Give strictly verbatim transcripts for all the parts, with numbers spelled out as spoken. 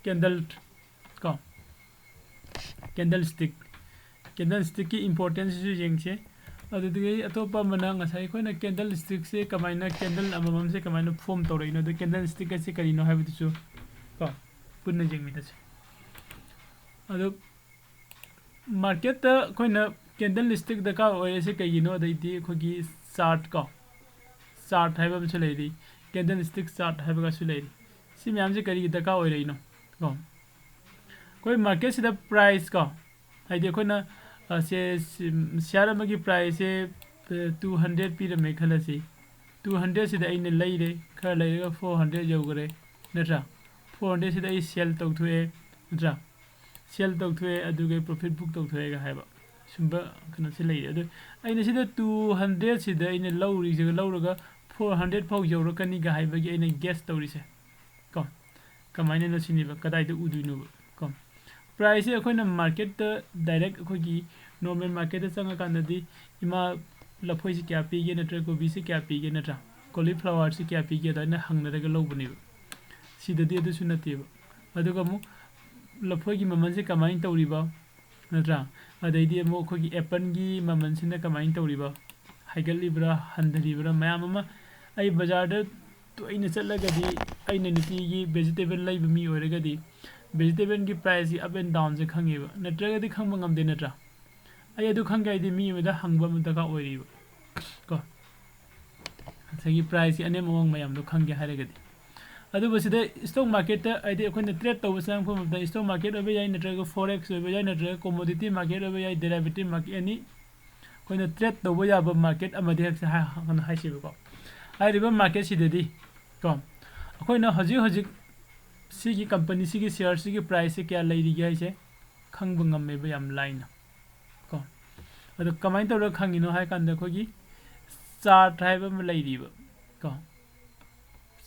Candle ꯀꯣ, candle stick, candle ꯁ꯭ꯇꯤꯛꯀꯤ ꯏꯝꯄꯣꯔꯇꯦꯟꯁꯁꯤꯁꯨ ꯌꯦꯡꯁꯦ꯫ ꯑꯗꯨꯗꯒꯤ ꯑꯇꯣꯞꯄ ꯑꯃꯅ ꯉꯁꯥꯏ ꯑꯩꯈꯣꯏꯅ ꯀꯦꯟꯗꯜ ꯁ꯭ꯇꯤꯛꯁꯦ ꯀꯃꯥꯏꯅ, ꯀꯦꯟꯗꯜ ꯑꯃꯃꯝꯁꯦ ꯀꯃꯥꯏꯅ ꯐꯣꯝ ꯇꯧꯔꯛꯏꯅꯣ, ꯑꯗꯨ ꯀꯦꯟꯗꯜ ꯁ꯭ꯇꯤꯛ ꯑꯁꯤ ꯀꯔꯤꯅꯣ ꯍꯥꯏꯕꯗꯨꯁꯨ ꯀꯣ ꯄꯨꯟꯅ ꯌꯦꯡꯃꯤꯟꯅꯁꯦ꯫ ꯑꯗꯣ ꯃꯥꯔꯀꯦꯠꯇ ꯑꯩꯈꯣꯏꯅ ꯀꯦꯟꯗꯜ ꯁ꯭ꯇꯤꯛ ꯗꯔꯀꯥꯔ ꯑꯣꯏꯔꯤꯁꯦ ꯀꯩꯒꯤꯅꯣ? ꯑꯗꯩꯗꯤ ꯑꯩꯈꯣꯏꯒꯤ ꯆꯥꯔꯠ ꯀꯣ, ꯆꯥꯔꯠ ꯍꯥꯏꯕ ꯑꯃꯁꯨ ꯂꯩꯔꯤ, ꯀꯦꯟꯗꯜ ꯁ꯭ꯇꯤꯛ ꯆꯥꯔꯠ ꯍꯥꯏꯕꯒꯁꯨ ꯂꯩꯔꯤ꯫ ꯁꯤ ꯃꯌꯥꯝꯁꯦ ꯀꯔꯤꯒꯤ ꯗꯔꯀꯥꯔ ꯑꯣꯏꯔꯛꯏꯅꯣ ꯀꯣ? ꯑꯩꯈꯣꯏ ꯃꯥꯔꯀꯦꯠꯁꯤꯗ ꯄ꯭ꯔꯥꯏꯁ ꯀꯣ, ꯍꯥꯏꯗꯤ ꯑꯩꯈꯣꯏꯅ, ꯑ, ꯁꯦ, ꯁꯤ, ꯁꯤꯌꯥꯔ ꯑꯃꯒꯤ ꯄ꯭ꯔꯥꯏꯁꯁꯦ, ꯑ, ꯇꯨ ꯍꯟꯗ꯭ꯔꯦꯠ ꯄꯤꯔꯝꯃꯦ ꯈꯜꯂꯁꯤ꯫ ꯇꯨ ꯍꯟꯗ꯭ꯔꯦꯠꯁꯤꯗ ꯑꯩꯅ ꯂꯩꯔꯦ, ꯈꯔ ꯂꯩꯔꯒ ꯐꯣꯔ ꯍꯟꯗ꯭ꯔꯦꯠ ꯌꯧꯈꯔꯦ, ꯅꯠꯇ꯭ꯔꯥ? ꯐꯣꯔ ꯍꯟꯗ꯭ꯔꯦꯠꯁꯤꯗ ꯑꯩ ꯁꯦꯜ ꯇꯧꯊꯣꯛꯑꯦ, ꯅꯠꯇ꯭ꯔꯥ? ꯁꯦꯜ ꯇꯧꯊꯣꯛꯑꯦ, ꯑꯗꯨꯒ ꯑꯩ ꯄ꯭ꯔꯣꯐꯤꯠ ꯕꯨꯛ ꯇꯧꯊꯣꯛꯑꯦꯒ ꯍꯥꯏꯕ꯫ ꯁꯨꯝꯕ ꯀꯩꯅꯣꯁꯦ ꯂꯩꯔꯦ꯫ ꯑꯗꯨ ꯑꯩꯅ ꯁꯤꯗ ꯇꯨ ꯍꯟꯗ꯭ꯔꯦꯠꯁꯤꯗ ꯑꯩꯅ ꯂꯧꯔꯤꯁꯦ, ꯂꯧꯔꯒ ꯐꯣꯔ ꯍꯟꯗ꯭ꯔꯦꯠ ꯐꯥꯎ ꯌꯧꯔꯛꯀꯅꯤꯒ ꯍꯥꯏꯕꯒꯤ ꯑꯩꯅ ꯒꯦꯁ ꯇꯧꯔꯤꯁꯦ ꯀꯣ꯫ ꯀꯃꯥꯏꯅꯅꯣ ꯁꯤꯅꯦꯕ, ꯀꯗꯥꯏꯗ ꯎꯗꯣꯏꯅꯣꯕ ꯀꯣ? ꯄ꯭ꯔꯥꯏꯁꯁꯦ ꯑꯩꯈꯣꯏꯅ ꯃꯥꯔꯀꯦꯠꯇ ꯗꯥꯏꯔꯦꯛ ꯑꯩꯈꯣꯏꯒꯤ ꯅꯣꯔꯃꯦꯜ ꯃꯥꯔꯀꯦꯠꯇ ꯆꯪꯉꯀꯥꯟꯗꯗꯤ ꯏꯃꯥ ꯂꯐꯣꯏꯁꯤ ꯀꯌꯥ ꯄꯤꯒꯦ ꯅꯠꯇ꯭ꯔꯒ ꯀꯣꯕꯤꯁꯤ ꯀꯌꯥ ꯄꯤꯒꯦ ꯅꯠꯇ꯭ꯔꯥ, ꯀꯣꯂꯤꯐ꯭ꯂꯥꯋꯔꯁꯤ ꯀꯌꯥ ꯄꯤꯒꯦ ꯑꯗꯨꯃꯥꯏꯅ ꯍꯪꯅꯔꯒ ꯂꯧꯕꯅꯦꯕ꯫ ꯁꯤꯗꯗꯤ ꯑꯗꯨꯁꯨ ꯅꯠꯇꯦꯕ꯫ ꯑꯗꯨꯒ ꯑꯃꯨꯛ ꯂꯐꯣꯏꯒꯤ ꯃꯃꯜꯁꯦ ꯀꯃꯥꯏꯅ ꯇꯧꯔꯤꯕ ꯅꯠꯇ꯭ꯔꯥ? ꯑꯗꯩꯗꯤ ꯑꯃꯨꯛ ꯑꯩꯈꯣꯏꯒꯤ ꯑꯦꯄꯜꯒꯤ ꯃꯃꯜꯁꯤꯅ ꯀꯃꯥꯏꯅ ꯇꯧꯔꯤꯕ, ꯍꯥꯏꯒꯠꯂꯤꯕ꯭ꯔꯥ ꯍꯟꯊꯔꯤꯕ꯭ꯔꯥ, ꯃꯌꯥꯝ ꯑꯃ꯫ ꯑꯩ ꯕꯖꯥꯔꯗ ꯇꯣꯏꯅ ꯆꯠꯂꯒꯗꯤ ꯑꯩꯅ ꯅꯨꯡꯇꯤꯒꯤ ꯚꯦꯖꯤꯇꯦꯕꯜ ꯂꯩꯕ ꯃꯤ ꯑꯣꯏꯔꯒꯗꯤ ꯚꯦꯖꯤꯇꯦꯕꯜꯒꯤ ꯄ꯭ꯔꯥꯏꯁꯀꯤ ꯑꯞ ꯑꯦꯟ ꯗꯥꯎꯟꯁꯦ ꯈꯪꯉꯦꯕ, ꯅꯠꯇ꯭ꯔꯒꯗꯤ ꯈꯪꯕ ꯉꯝꯗꯦ ꯅꯠꯇ꯭ꯔꯥ? ꯑꯩ ꯑꯗꯨ ꯈꯪꯒꯦ ꯍꯥꯏꯗꯤ ꯃꯤ ꯑꯃꯗ ꯍꯪꯕ ꯑꯃ ꯗꯔꯀꯥꯔ ꯑꯣꯏꯔꯤꯕ ꯀꯣ꯫ ꯉꯁꯥꯏꯒꯤ ꯄ꯭ꯔꯥꯏꯁꯀꯤ ꯑꯅꯦꯝ ꯑꯋꯥꯡ ꯃꯌꯥꯝꯗꯣ ꯈꯪꯒꯦ ꯍꯥꯏꯔꯒꯗꯤ꯫ ꯑꯗꯨꯒ ꯁꯤꯗ ꯏꯁꯇꯣꯛ ꯃꯥꯔꯀꯦꯠꯇ, ꯍꯥꯏꯗꯤ ꯑꯩꯈꯣꯏꯅ ꯇ꯭ꯔꯦꯠ ꯇꯧꯕ ꯆꯪꯉꯛꯄ ꯃꯇꯝꯗ ꯏꯁꯇꯣꯛ ꯃꯥꯔꯀꯦꯠ ꯑꯣꯏꯕ ꯌꯥꯏ, ꯅꯠꯇ꯭ꯔꯒ ꯐꯣꯔꯦꯛꯁ ꯑꯣꯏꯕ ꯌꯥꯏ, ꯅꯠꯇ꯭ꯔꯒ ꯀꯣꯃꯣꯗꯤꯇꯤ ꯃꯥꯔꯀꯦꯠ ꯑꯣꯏꯕ ꯌꯥꯏ, ꯗꯦꯔꯥꯏꯚꯦꯇꯤꯚ ꯃꯥꯔꯀꯦꯠ, ꯑꯦꯅꯤ ꯑꯩꯈꯣꯏꯅ ꯇ꯭ꯔꯦꯠ ꯇꯧꯕ ꯌꯥꯕ ꯃꯥꯔꯀꯦꯠ ꯑꯃꯗꯤ ꯍꯦꯛꯁꯦ ꯍꯥꯏ-, ꯀꯩꯅꯣ ꯍꯥꯏꯁꯦꯕꯀꯣ꯫ ꯍꯥꯏꯔꯤꯕ ꯃꯥꯔꯀꯦꯠꯁꯤꯗꯗꯤ ꯀꯣ ꯑꯩꯈꯣꯏꯅ ꯍꯧꯖꯤꯛ ꯍꯧꯖꯤꯛ ꯁꯤꯒꯤ ꯀꯝꯄꯅꯤꯁꯤꯒꯤ ꯁꯤꯌꯔꯁꯤꯒꯤ ꯄ꯭ꯔꯥꯏꯁꯁꯦ ꯀꯌꯥ ꯂꯩꯔꯤꯒꯦ ꯍꯥꯏꯁꯦ ꯈꯪꯕ ꯉꯝꯃꯦꯕ ꯌꯥꯝ ꯂꯥꯏꯅ ꯀꯣ꯫ ꯑꯗꯣ ꯀꯃꯥꯏꯅ ꯇꯧꯔꯒ ꯈꯪꯉꯤꯅꯣ ꯍꯥꯏ ꯀꯥꯟꯗ ꯑꯩꯈꯣꯏꯒꯤ ꯆꯥꯔꯠ ꯍꯥꯏꯕ ꯑꯃ ꯂꯩꯔꯤꯕ ꯀꯣ,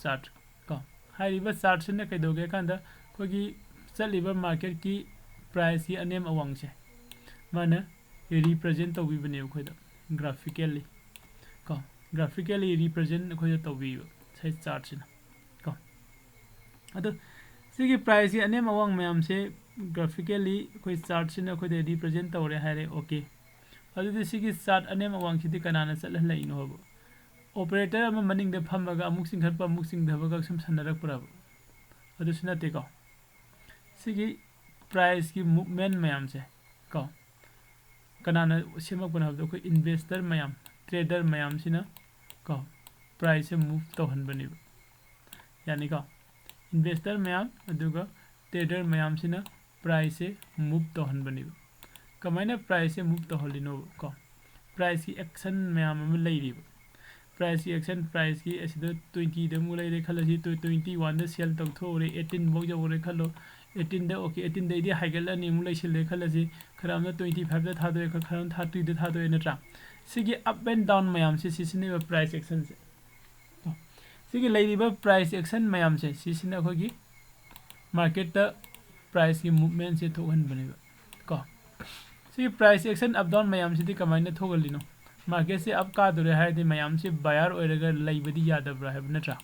ꯆꯥꯔꯠ ꯀꯣ꯫ ꯍꯥꯏꯔꯤꯕ ꯆꯥꯔꯠꯁꯤꯅ ꯀꯩꯗꯧꯒꯦ ꯍꯥꯏ ꯀꯥꯟꯗ ꯑꯩꯈꯣꯏꯒꯤ ꯆꯠꯂꯤꯕ ꯃꯥꯔꯀꯦꯠꯀꯤ ꯄ꯭ꯔꯥꯏꯁꯀꯤ ꯑꯅꯦꯝ ꯑꯋꯥꯡꯁꯦ ꯃꯥꯅ ꯔꯤꯄ꯭ꯔꯖꯦꯟ ꯇꯧꯕꯤꯕꯅꯦꯕ ꯑꯩꯈꯣꯏꯗ ꯒ꯭ꯔꯥꯐꯤꯀꯦꯜꯂꯤ ꯀꯣ꯫ ꯒ꯭ꯔꯥꯐꯤꯀꯦꯜꯂꯤ ꯔꯤꯄ꯭ꯔꯖꯦꯟ ꯑꯩꯈꯣꯏꯗ ꯇꯧꯕꯤꯕ ꯉꯁꯥꯏ ꯆꯥꯔꯠꯁꯤꯅ ꯀꯣ꯫ ꯑꯗꯣ ꯁꯤꯒꯤ ꯄ꯭ꯔꯥꯏꯁꯀꯤ ꯑꯅꯦꯝ ꯑꯋꯥꯡ ꯃꯌꯥꯝꯁꯦ ꯒ꯭ꯔꯥꯐꯤꯀꯦꯜꯂꯤ ꯑꯩꯈꯣꯏ ꯆꯥꯔꯠꯁꯤꯅ ꯑꯩꯈꯣꯏꯗ ꯔꯤꯄ꯭ꯔꯖꯦꯟ ꯇꯧꯔꯦ ꯍꯥꯏꯔꯦ꯫ ꯑꯣꯀꯦ, ꯑꯗꯨꯗꯤ ꯁꯤꯒꯤ ꯆꯥꯔꯠ ꯑꯅꯦꯝ ꯑꯋꯥꯡꯁꯤꯗꯤ ꯀꯅꯥꯅ ꯆꯠꯍꯜꯂꯛꯏꯅꯣ ꯍꯥꯏꯕ? ꯑꯣꯄꯔꯦꯇꯔ ꯑꯃ ꯃꯅꯤꯡꯗ ꯐꯝꯃꯒ ꯑꯃꯨꯛ ꯆꯤꯡꯈꯠꯄ ꯑꯃꯨꯛ ꯆꯤꯡꯊꯕꯒ ꯁꯨꯝ ꯁꯥꯟꯅꯔꯛꯄ꯭ꯔꯕ? ꯑꯗꯨꯁꯨ ꯅꯠꯇꯦꯀꯣ꯫ ꯁꯤꯒꯤ ꯄ꯭ꯔꯥꯏꯁꯀꯤ ꯃꯨꯞꯃꯦꯟ ꯃꯌꯥꯝꯁꯦ ꯀꯣ, ꯀꯅꯥꯅ ꯁꯦꯝꯃꯛꯄꯅꯣ ꯍꯥꯏꯕꯗ ꯑꯩꯈꯣꯏ ꯏꯟꯚꯦꯁꯇꯔ ꯃꯌꯥꯝ, ꯇ꯭ꯔꯦꯗꯔ ꯃꯌꯥꯝꯁꯤꯅ ꯀꯣ ꯄ꯭ꯔꯥꯏꯁꯁꯦ ꯃꯨꯞ ꯇꯧꯍꯟꯕꯅꯦꯕ꯫ ꯌꯥꯅꯤꯀꯣ? ꯏꯟꯚꯦꯁꯇꯔ ꯃꯌꯥꯝ ꯑꯗꯨꯒ ꯇ꯭ꯔꯦꯗꯔ ꯃꯌꯥꯝꯁꯤꯅ ꯄ꯭ꯔꯥꯏꯁꯁꯦ ꯃꯨꯞ ꯇꯧꯍꯟꯕꯅꯦꯕ꯫ ꯀꯃꯥꯏꯅ ꯄ꯭ꯔꯥꯏꯁꯁꯦ ꯃꯨꯞ ꯇꯧꯍꯜꯂꯤꯅꯣꯕ ꯀꯣ? ꯄ꯭ꯔꯥꯏꯁꯀꯤ ꯑꯦꯛꯁꯟ ꯃꯌꯥꯝ ꯑꯃ ꯂꯩꯔꯤꯕ꯫ ꯄ꯭ꯔꯥꯏꯁꯀꯤ ꯑꯦꯛꯁꯟ, ꯄ꯭ꯔꯥꯏꯁꯀꯤ ꯑꯁꯤꯗ ꯇ꯭ꯋꯦꯟꯇꯤꯗ ꯑꯃꯨꯛ ꯂꯩꯔꯦ ꯈꯜꯂꯁꯤ, ꯇ꯭ꯋꯦꯟꯇꯤ ꯋꯥꯟꯗ ꯁꯦꯜ ꯇꯧꯊꯣꯛꯎꯔꯦ, ꯑꯩꯠꯇꯤꯟ ꯐꯥꯎ ꯌꯧꯔꯦ ꯈꯜꯂꯣ, ꯑꯩꯠꯇꯤꯟꯗ ꯑꯣꯀꯦ, ꯑꯩꯠꯇꯤꯟꯗꯩꯗꯤ ꯍꯥꯏꯒꯠꯂꯅꯤ ꯑꯃꯨꯛ ꯂꯩꯁꯤꯜꯂꯦ ꯈꯜꯂꯁꯤ, ꯈꯔ ꯑꯃꯅ ꯇ꯭ꯋꯦꯟꯇꯤ ꯐꯥꯏꯚꯇ ꯊꯥꯗꯣꯛꯑꯦ, ꯈꯔ ꯈꯔ ꯑꯃꯅ ꯊꯥꯔꯇꯤꯗ ꯊꯥꯗꯣꯛꯑꯦ ꯅꯠꯇ꯭ꯔꯥ? ꯁꯤꯒꯤ ꯑꯞ ꯑꯦꯟ ꯗꯥꯎꯟ ꯃꯌꯥꯝꯁꯦ ꯁꯤꯁꯤꯅꯦꯕ ꯄ꯭ꯔꯥꯏꯁ ꯑꯦꯛꯁꯟꯁꯦ꯫ ꯀꯣ, ꯁꯤꯒꯤ ꯂꯩꯔꯤꯕ ꯄ꯭ꯔꯥꯏꯁ ꯑꯦꯛꯁꯟ ꯃꯌꯥꯝꯁꯦ ꯁꯤꯁꯤꯅ ꯑꯩꯈꯣꯏꯒꯤ ꯃꯥꯔꯀꯦꯠꯇ ꯄ꯭ꯔꯥꯏꯁꯀꯤ ꯃꯨꯞꯃꯦꯟꯁꯦ ꯊꯣꯛꯍꯟꯕꯅꯦꯕ ꯀꯣ꯫ ꯁꯤꯒꯤ ꯄ꯭ꯔꯥꯏꯁ ꯑꯦꯛꯁꯟ ꯑꯞ ꯗꯥꯎꯟ ꯃꯌꯥꯝꯁꯤꯗꯤ ꯀꯃꯥꯏꯅ ꯊꯣꯛꯍꯜꯂꯤꯅꯣ? ꯃꯥꯔꯀꯦꯠꯁꯦ ꯑꯞ ꯀꯥꯗꯣꯔꯦ ꯍꯥꯏꯔꯗꯤ ꯃꯌꯥꯝꯁꯦ ꯕꯥꯌꯔ ꯑꯣꯏꯔꯒ ꯂꯩꯕꯗꯤ ꯌꯥꯗꯕ꯭ꯔꯥ ꯍꯥꯏꯕ ꯅꯠꯇ꯭ꯔꯥ?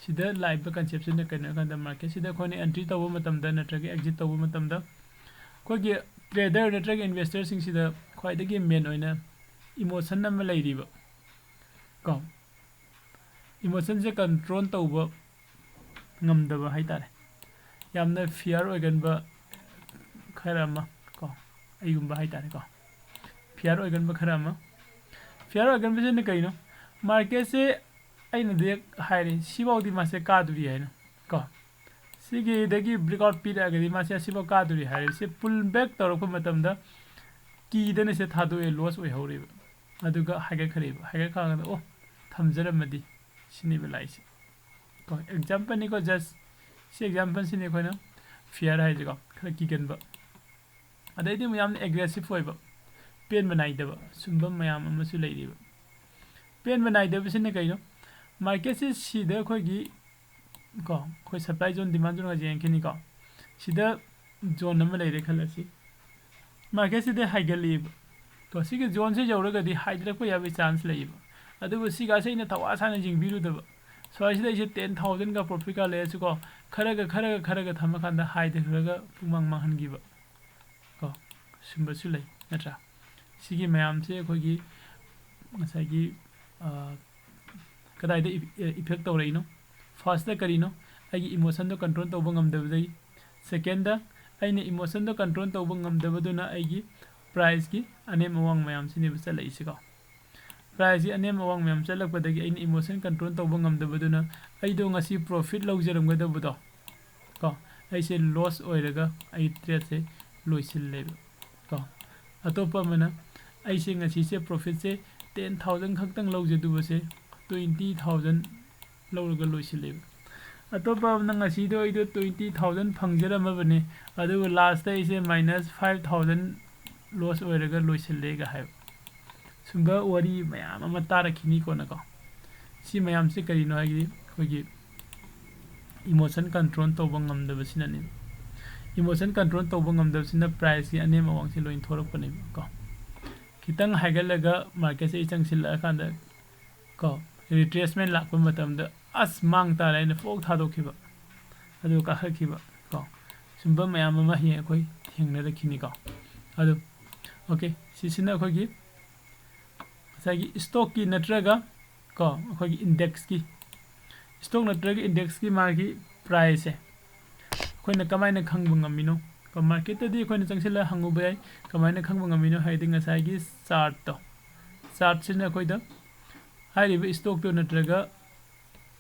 ꯁꯤꯗ ꯂꯥꯛꯏꯕ ꯀꯟꯁꯦꯞꯁꯤꯅ ꯀꯩꯅꯣ ꯍꯥꯏ ꯀꯥꯟꯗ ꯃꯥꯔꯀꯦꯠꯁꯤꯗ ꯑꯩꯈꯣꯏꯅ ꯑꯦꯟꯇ꯭ꯔꯤ ꯇꯧꯕ ꯃꯇꯝꯗ ꯅꯠꯇ꯭ꯔꯒ ꯑꯦꯛꯖꯤꯠ ꯇꯧꯕ ꯃꯇꯝꯗ ꯑꯩꯈꯣꯏꯒꯤ ꯇ꯭ꯔꯦꯗꯔ ꯅꯠꯇ꯭ꯔꯒ ꯏꯟꯚꯦꯁꯇꯔꯁꯤꯡꯁꯤꯗ ꯈ꯭ꯋꯥꯏꯗꯒꯤ ꯃꯦꯟ ꯑꯣꯏꯅ ꯏꯃꯣꯁꯟ ꯑꯃ ꯂꯩꯔꯤꯕ ꯀꯣ꯫ ꯏꯃꯣꯁꯟꯁꯦ ꯀꯟꯇ꯭ꯔꯣꯜ ꯇꯧꯕ ꯉꯝꯗꯕ ꯍꯥꯏꯇꯥꯔꯦ꯫ ꯌꯥꯝꯅ ꯐꯤꯌꯔ ꯑꯣꯏꯒꯟꯕ ꯈꯔ ꯑꯃ ꯀꯣ, ꯑꯩꯒꯨꯝꯕ ꯍꯥꯏꯇꯥꯔꯦꯀꯣ, ꯐꯤꯌꯔ ꯑꯣꯏꯒꯟꯕ ꯈꯔ ꯑꯃ꯫ ꯐꯤꯌꯔ ꯑꯣꯏꯒꯟꯕꯁꯤꯅ ꯀꯩꯅꯣ? ꯃꯥꯔꯀꯦꯠꯁꯦ ꯑꯩꯅꯗꯤ ꯍꯥꯏꯔꯦ, ꯁꯤꯐꯥꯎꯗꯤ ꯃꯥꯁꯦ ꯀꯥꯗꯣꯔꯤ ꯍꯥꯏꯅ ꯀꯣ, ꯁꯤꯒꯤꯗꯒꯤ ꯕ꯭ꯔꯦꯛꯑꯥꯎꯠ ꯄꯤꯔꯛꯑꯒꯗꯤ ꯃꯥꯁꯦ ꯑꯁꯤꯐꯥꯎ ꯀꯥꯗꯣꯔꯤ ꯍꯥꯏꯔꯦ꯫ ꯁꯤ ꯄꯨꯜ ꯕꯦꯛ ꯇꯧꯔꯛꯄ ꯃꯇꯝꯗ ꯀꯤꯗꯅ ꯁꯦ ꯊꯥꯗꯣꯛꯑꯦ, ꯂꯣꯁ ꯑꯣꯏꯍꯧꯔꯦꯕ꯫ ꯑꯗꯨꯒ ꯍꯥꯏꯒꯠꯈ꯭ꯔꯦꯕ, ꯍꯥꯏꯒꯠꯈ꯭ꯔꯀꯥꯟꯗ ꯑꯣ, ꯊꯝꯖꯔꯝꯃꯗꯤ ꯁꯤꯅꯦꯕ ꯂꯥꯛꯏꯁꯦ ꯀꯣ꯫ ꯑꯦꯛꯖꯥꯝꯄꯜꯅꯤꯀꯣ, ꯖꯁ ꯁꯤ ꯑꯦꯛꯖꯥꯝꯄꯜꯁꯤꯅꯤ ꯑꯩꯈꯣꯏꯅ ꯐꯤꯌꯔ ꯍꯥꯏꯁꯦꯀꯣ, ꯈꯔ ꯀꯤꯒꯟꯕ꯫ ꯑꯗꯩꯗꯤ ꯑꯃꯨꯛ ꯌꯥꯝꯅ ꯑꯦꯒ꯭ꯔꯦꯁꯤꯞ ꯑꯣꯏꯕ, ꯄꯦꯟꯕ ꯅꯥꯏꯗꯕ ꯁꯨꯝꯕ ꯃꯌꯥꯝ ꯑꯃꯁꯨ ꯂꯩꯔꯤꯕ꯫ ꯄꯦꯟꯕ ꯅꯥꯏꯗꯕꯁꯤꯅ ꯀꯩꯅꯣ? ꯃꯥꯔꯀꯦꯠꯁꯤ ꯁꯤꯗ ꯑꯩꯈꯣꯏꯒꯤ ꯀꯣ, ꯑꯩꯈꯣꯏ ꯁꯄ꯭ꯂꯥꯏ ꯖꯣꯟ, ꯗꯤꯃꯥꯟ ꯖꯣꯟꯒꯁꯦ ꯌꯦꯡꯈꯤꯅꯤꯀꯣ꯫ ꯁꯤꯗ ꯖꯣꯟ ꯑꯃ ꯂꯩꯔꯦ ꯈꯜꯂꯁꯤ, ꯃꯥꯔꯀꯦꯠꯁꯤꯗ ꯍꯥꯏꯒꯠꯂꯛꯏꯕ ꯀꯣ꯫ ꯁꯤꯒꯤ ꯖꯣꯟꯁꯦ ꯌꯧꯔꯒꯗꯤ ꯍꯥꯏꯊꯔꯛꯄ ꯌꯥꯕꯒꯤ ꯆꯥꯟꯁ ꯂꯩꯌꯦꯕ꯫ ꯑꯗꯨꯕꯨ ꯁꯤꯒꯥꯁꯦ ꯑꯩꯅ ꯊꯋꯥ ꯁꯥꯅ ꯌꯦꯡꯕꯤꯔꯨꯗꯕ, ꯁ꯭ꯋꯥꯏꯁꯤꯗ ꯑꯩꯁꯦ ꯇꯦꯟ ꯊꯥꯎꯖꯟꯒ ꯄ꯭ꯔꯣꯐꯤꯠꯀ ꯂꯩꯔꯁꯨꯀꯣ, ꯈꯔꯒ ꯈꯔꯒ ꯈꯔꯒ ꯊꯝꯃꯀꯥꯟꯗ ꯍꯥꯏꯊꯈ꯭ꯔꯒ ꯄꯨꯡꯃꯥꯡ ꯃꯥꯡꯍꯟꯈꯤꯕ ꯀꯣ, ꯁꯨꯝꯕꯁꯨ ꯂꯩ ꯅꯠꯇ꯭ꯔꯥ? ꯁꯤꯒꯤ ꯃꯌꯥꯝꯁꯦ ꯑꯩꯈꯣꯏꯒꯤ ꯉꯁꯥꯏꯒꯤ ꯀꯗꯥꯏꯗ ꯏꯐꯦꯛ ꯇꯧꯔꯛꯏꯅꯣ? ꯐꯥꯔꯁꯇ ꯀꯔꯤꯅꯣ? ꯑꯩꯒꯤ ꯏꯃꯣꯁꯟꯗꯣ ꯀꯟꯇ꯭ꯔꯣꯜ ꯇꯧꯕ ꯉꯝꯗꯕꯗꯒꯤ꯫ ꯁꯦꯀꯦꯟꯗ, ꯑꯩꯅ ꯏꯃꯣꯁꯟꯗꯣ ꯀꯟꯇ꯭ꯔꯣꯜ ꯇꯧꯕ ꯉꯝꯗꯕꯗꯨꯅ ꯑꯩꯒꯤ ꯄ꯭ꯔꯥꯏꯁꯀꯤ ꯑꯅꯦꯝ ꯑꯋꯥꯡ ꯃꯌꯥꯝꯁꯤꯅꯦꯕ ꯆꯠꯂꯛꯏꯁꯤꯀꯣ꯫ ꯄ꯭ꯔꯥꯏꯁꯁꯤ ꯑꯅꯦꯝ ꯑꯋꯥꯡ ꯃꯌꯥꯝ ꯆꯠꯂꯛꯄꯗꯒꯤ ꯑꯩꯅ ꯏꯃꯣꯁꯟ ꯀꯟꯇ꯭ꯔꯣꯜ ꯇꯧꯕ ꯉꯝꯗꯕꯗꯨꯅ ꯑꯩꯗꯣ ꯉꯁꯤ ꯄ꯭ꯔꯣꯐꯤꯠ ꯂꯧꯖꯔꯝꯒꯗꯕꯗꯣ ꯀꯣ, ꯑꯩꯁꯦ ꯂꯣꯁ ꯑꯣꯏꯔꯒ ꯑꯩ ꯇ꯭ꯔꯦꯠꯁꯦ ꯂꯣꯏꯁꯤꯜꯂꯦꯕ ꯀꯣ꯫ ꯑꯇꯣꯞꯄ ꯑꯃꯅ ꯑꯩꯁꯦ ꯉꯁꯤꯁꯦ ꯄ꯭ꯔꯣꯐꯤꯠꯁꯦ ꯇꯦꯟ ꯊꯥꯎꯖꯟ ꯈꯛꯇꯪ ꯂꯧꯖꯗꯨꯕꯁꯦ ꯇ꯭ꯋꯦꯟꯇꯤ ꯊꯥꯎꯖꯟ ꯂꯧꯔꯒ ꯂꯣꯏꯁꯤꯜꯂꯦꯕ꯫ ꯑꯇꯣꯞꯄ ꯑꯃꯅ ꯉꯁꯤꯗꯣ ꯑꯩꯗꯣ ꯇ꯭ꯋꯦꯟꯇꯤ ꯊꯥꯎꯖꯟ ꯐꯪꯖꯔꯝꯃꯕꯅꯦ, ꯑꯗꯨꯒ ꯂꯥꯁꯇ ꯑꯩꯁꯦ ꯃꯥꯏꯅꯁ ꯐꯥꯏꯚ ꯊꯥꯎꯖꯟ ꯂꯣꯁ ꯑꯣꯏꯔꯒ ꯂꯣꯏꯁꯤꯜꯂꯦꯒ ꯍꯥꯏꯕ꯫ ꯁꯨꯝꯕ ꯋꯥꯔꯤ ꯃꯌꯥꯝ ꯑꯃ ꯇꯥꯔꯛꯈꯤꯅꯤꯀꯣꯅꯀꯣ꯫ ꯁꯤ ꯃꯌꯥꯝꯁꯦ ꯀꯔꯤꯅꯣ ꯍꯥꯏꯗꯤ ꯑꯩꯈꯣꯏꯒꯤ ꯏꯃꯣꯁꯟ ꯀꯟꯇ꯭ꯔꯣꯜ ꯇꯧꯕ ꯉꯝꯗꯕꯁꯤꯅꯅꯦꯕ꯫ ꯏꯃꯣꯁꯟ ꯀꯟꯇ꯭ꯔꯣꯜ ꯇꯧꯕ ꯉꯝꯗꯕꯁꯤꯅ ꯄ꯭ꯔꯥꯏꯁꯀꯤ ꯑꯅꯦꯝ ꯑꯋꯥꯡꯁꯦ ꯂꯣꯏ ꯊꯣꯔꯛꯄꯅꯦꯕꯀꯣ꯫ ꯈꯤꯇꯪ ꯍꯥꯏꯒꯠꯂꯒ ꯃꯥꯔꯀꯦꯠꯁꯦ ꯑꯩ ꯆꯪꯁꯤꯜꯂꯛꯑꯀꯥꯟꯗ ꯀꯣ, ꯔꯤꯇ꯭ꯔꯦꯁꯃꯦꯟ ꯂꯥꯛꯄ ꯃꯇꯝꯗ ꯑꯁ ꯃꯥꯡ ꯇꯥꯔꯦ ꯍꯥꯏꯅ ꯐꯣꯛ ꯊꯥꯗꯣꯛꯈꯤꯕ, ꯑꯗꯨꯒ ꯀꯥꯈꯠꯈꯤꯕ ꯀꯣ꯫ ꯁꯨꯝꯕ ꯃꯌꯥꯝ ꯑꯃ ꯍꯌꯦꯡ ꯑꯩꯈꯣꯏ ꯊꯦꯡꯅꯔꯛꯈꯤꯅꯤꯀꯣ꯫ ꯑꯗꯨ ꯑꯣꯀꯦ, ꯁꯤꯁꯤꯅ ꯑꯩꯈꯣꯏꯒꯤ ꯉꯁꯥꯏꯒꯤ ꯏꯁꯇꯣꯛꯀꯤ ꯅꯠꯇ꯭ꯔꯒ ꯀꯣ ꯑꯩꯈꯣꯏꯒꯤ ꯏꯟꯗꯦꯛꯁꯀꯤ, ꯏꯁꯇꯣꯛ ꯅꯠꯇ꯭ꯔꯒ ꯏꯟꯗꯦꯛꯁꯀꯤ ꯃꯥꯒꯤ ꯄ꯭ꯔꯥꯏꯁꯁꯦ ꯑꯩꯈꯣꯏꯅ ꯀꯃꯥꯏꯅ ꯈꯪꯕ ꯉꯝꯃꯤꯅꯣ? ꯀꯣ, ꯃꯥꯔꯀꯦꯠꯇꯗꯤ ꯑꯩꯈꯣꯏꯅ ꯆꯪꯁꯤꯜꯂꯒ ꯍꯪꯉꯨꯕ ꯌꯥꯏ꯫ ꯀꯃꯥꯏꯅ ꯈꯪꯕ ꯉꯝꯃꯤꯅꯣ ꯍꯥꯏꯗꯤ ꯉꯁꯥꯏꯒꯤ ꯆꯥꯔꯠꯇꯣ, ꯆꯥꯔꯠꯁꯤꯅ ꯑꯩꯈꯣꯏꯗ ꯍꯥꯏꯔꯤꯕ ꯏꯁꯇꯣꯛꯇꯣ ꯅꯠꯇ꯭ꯔꯒ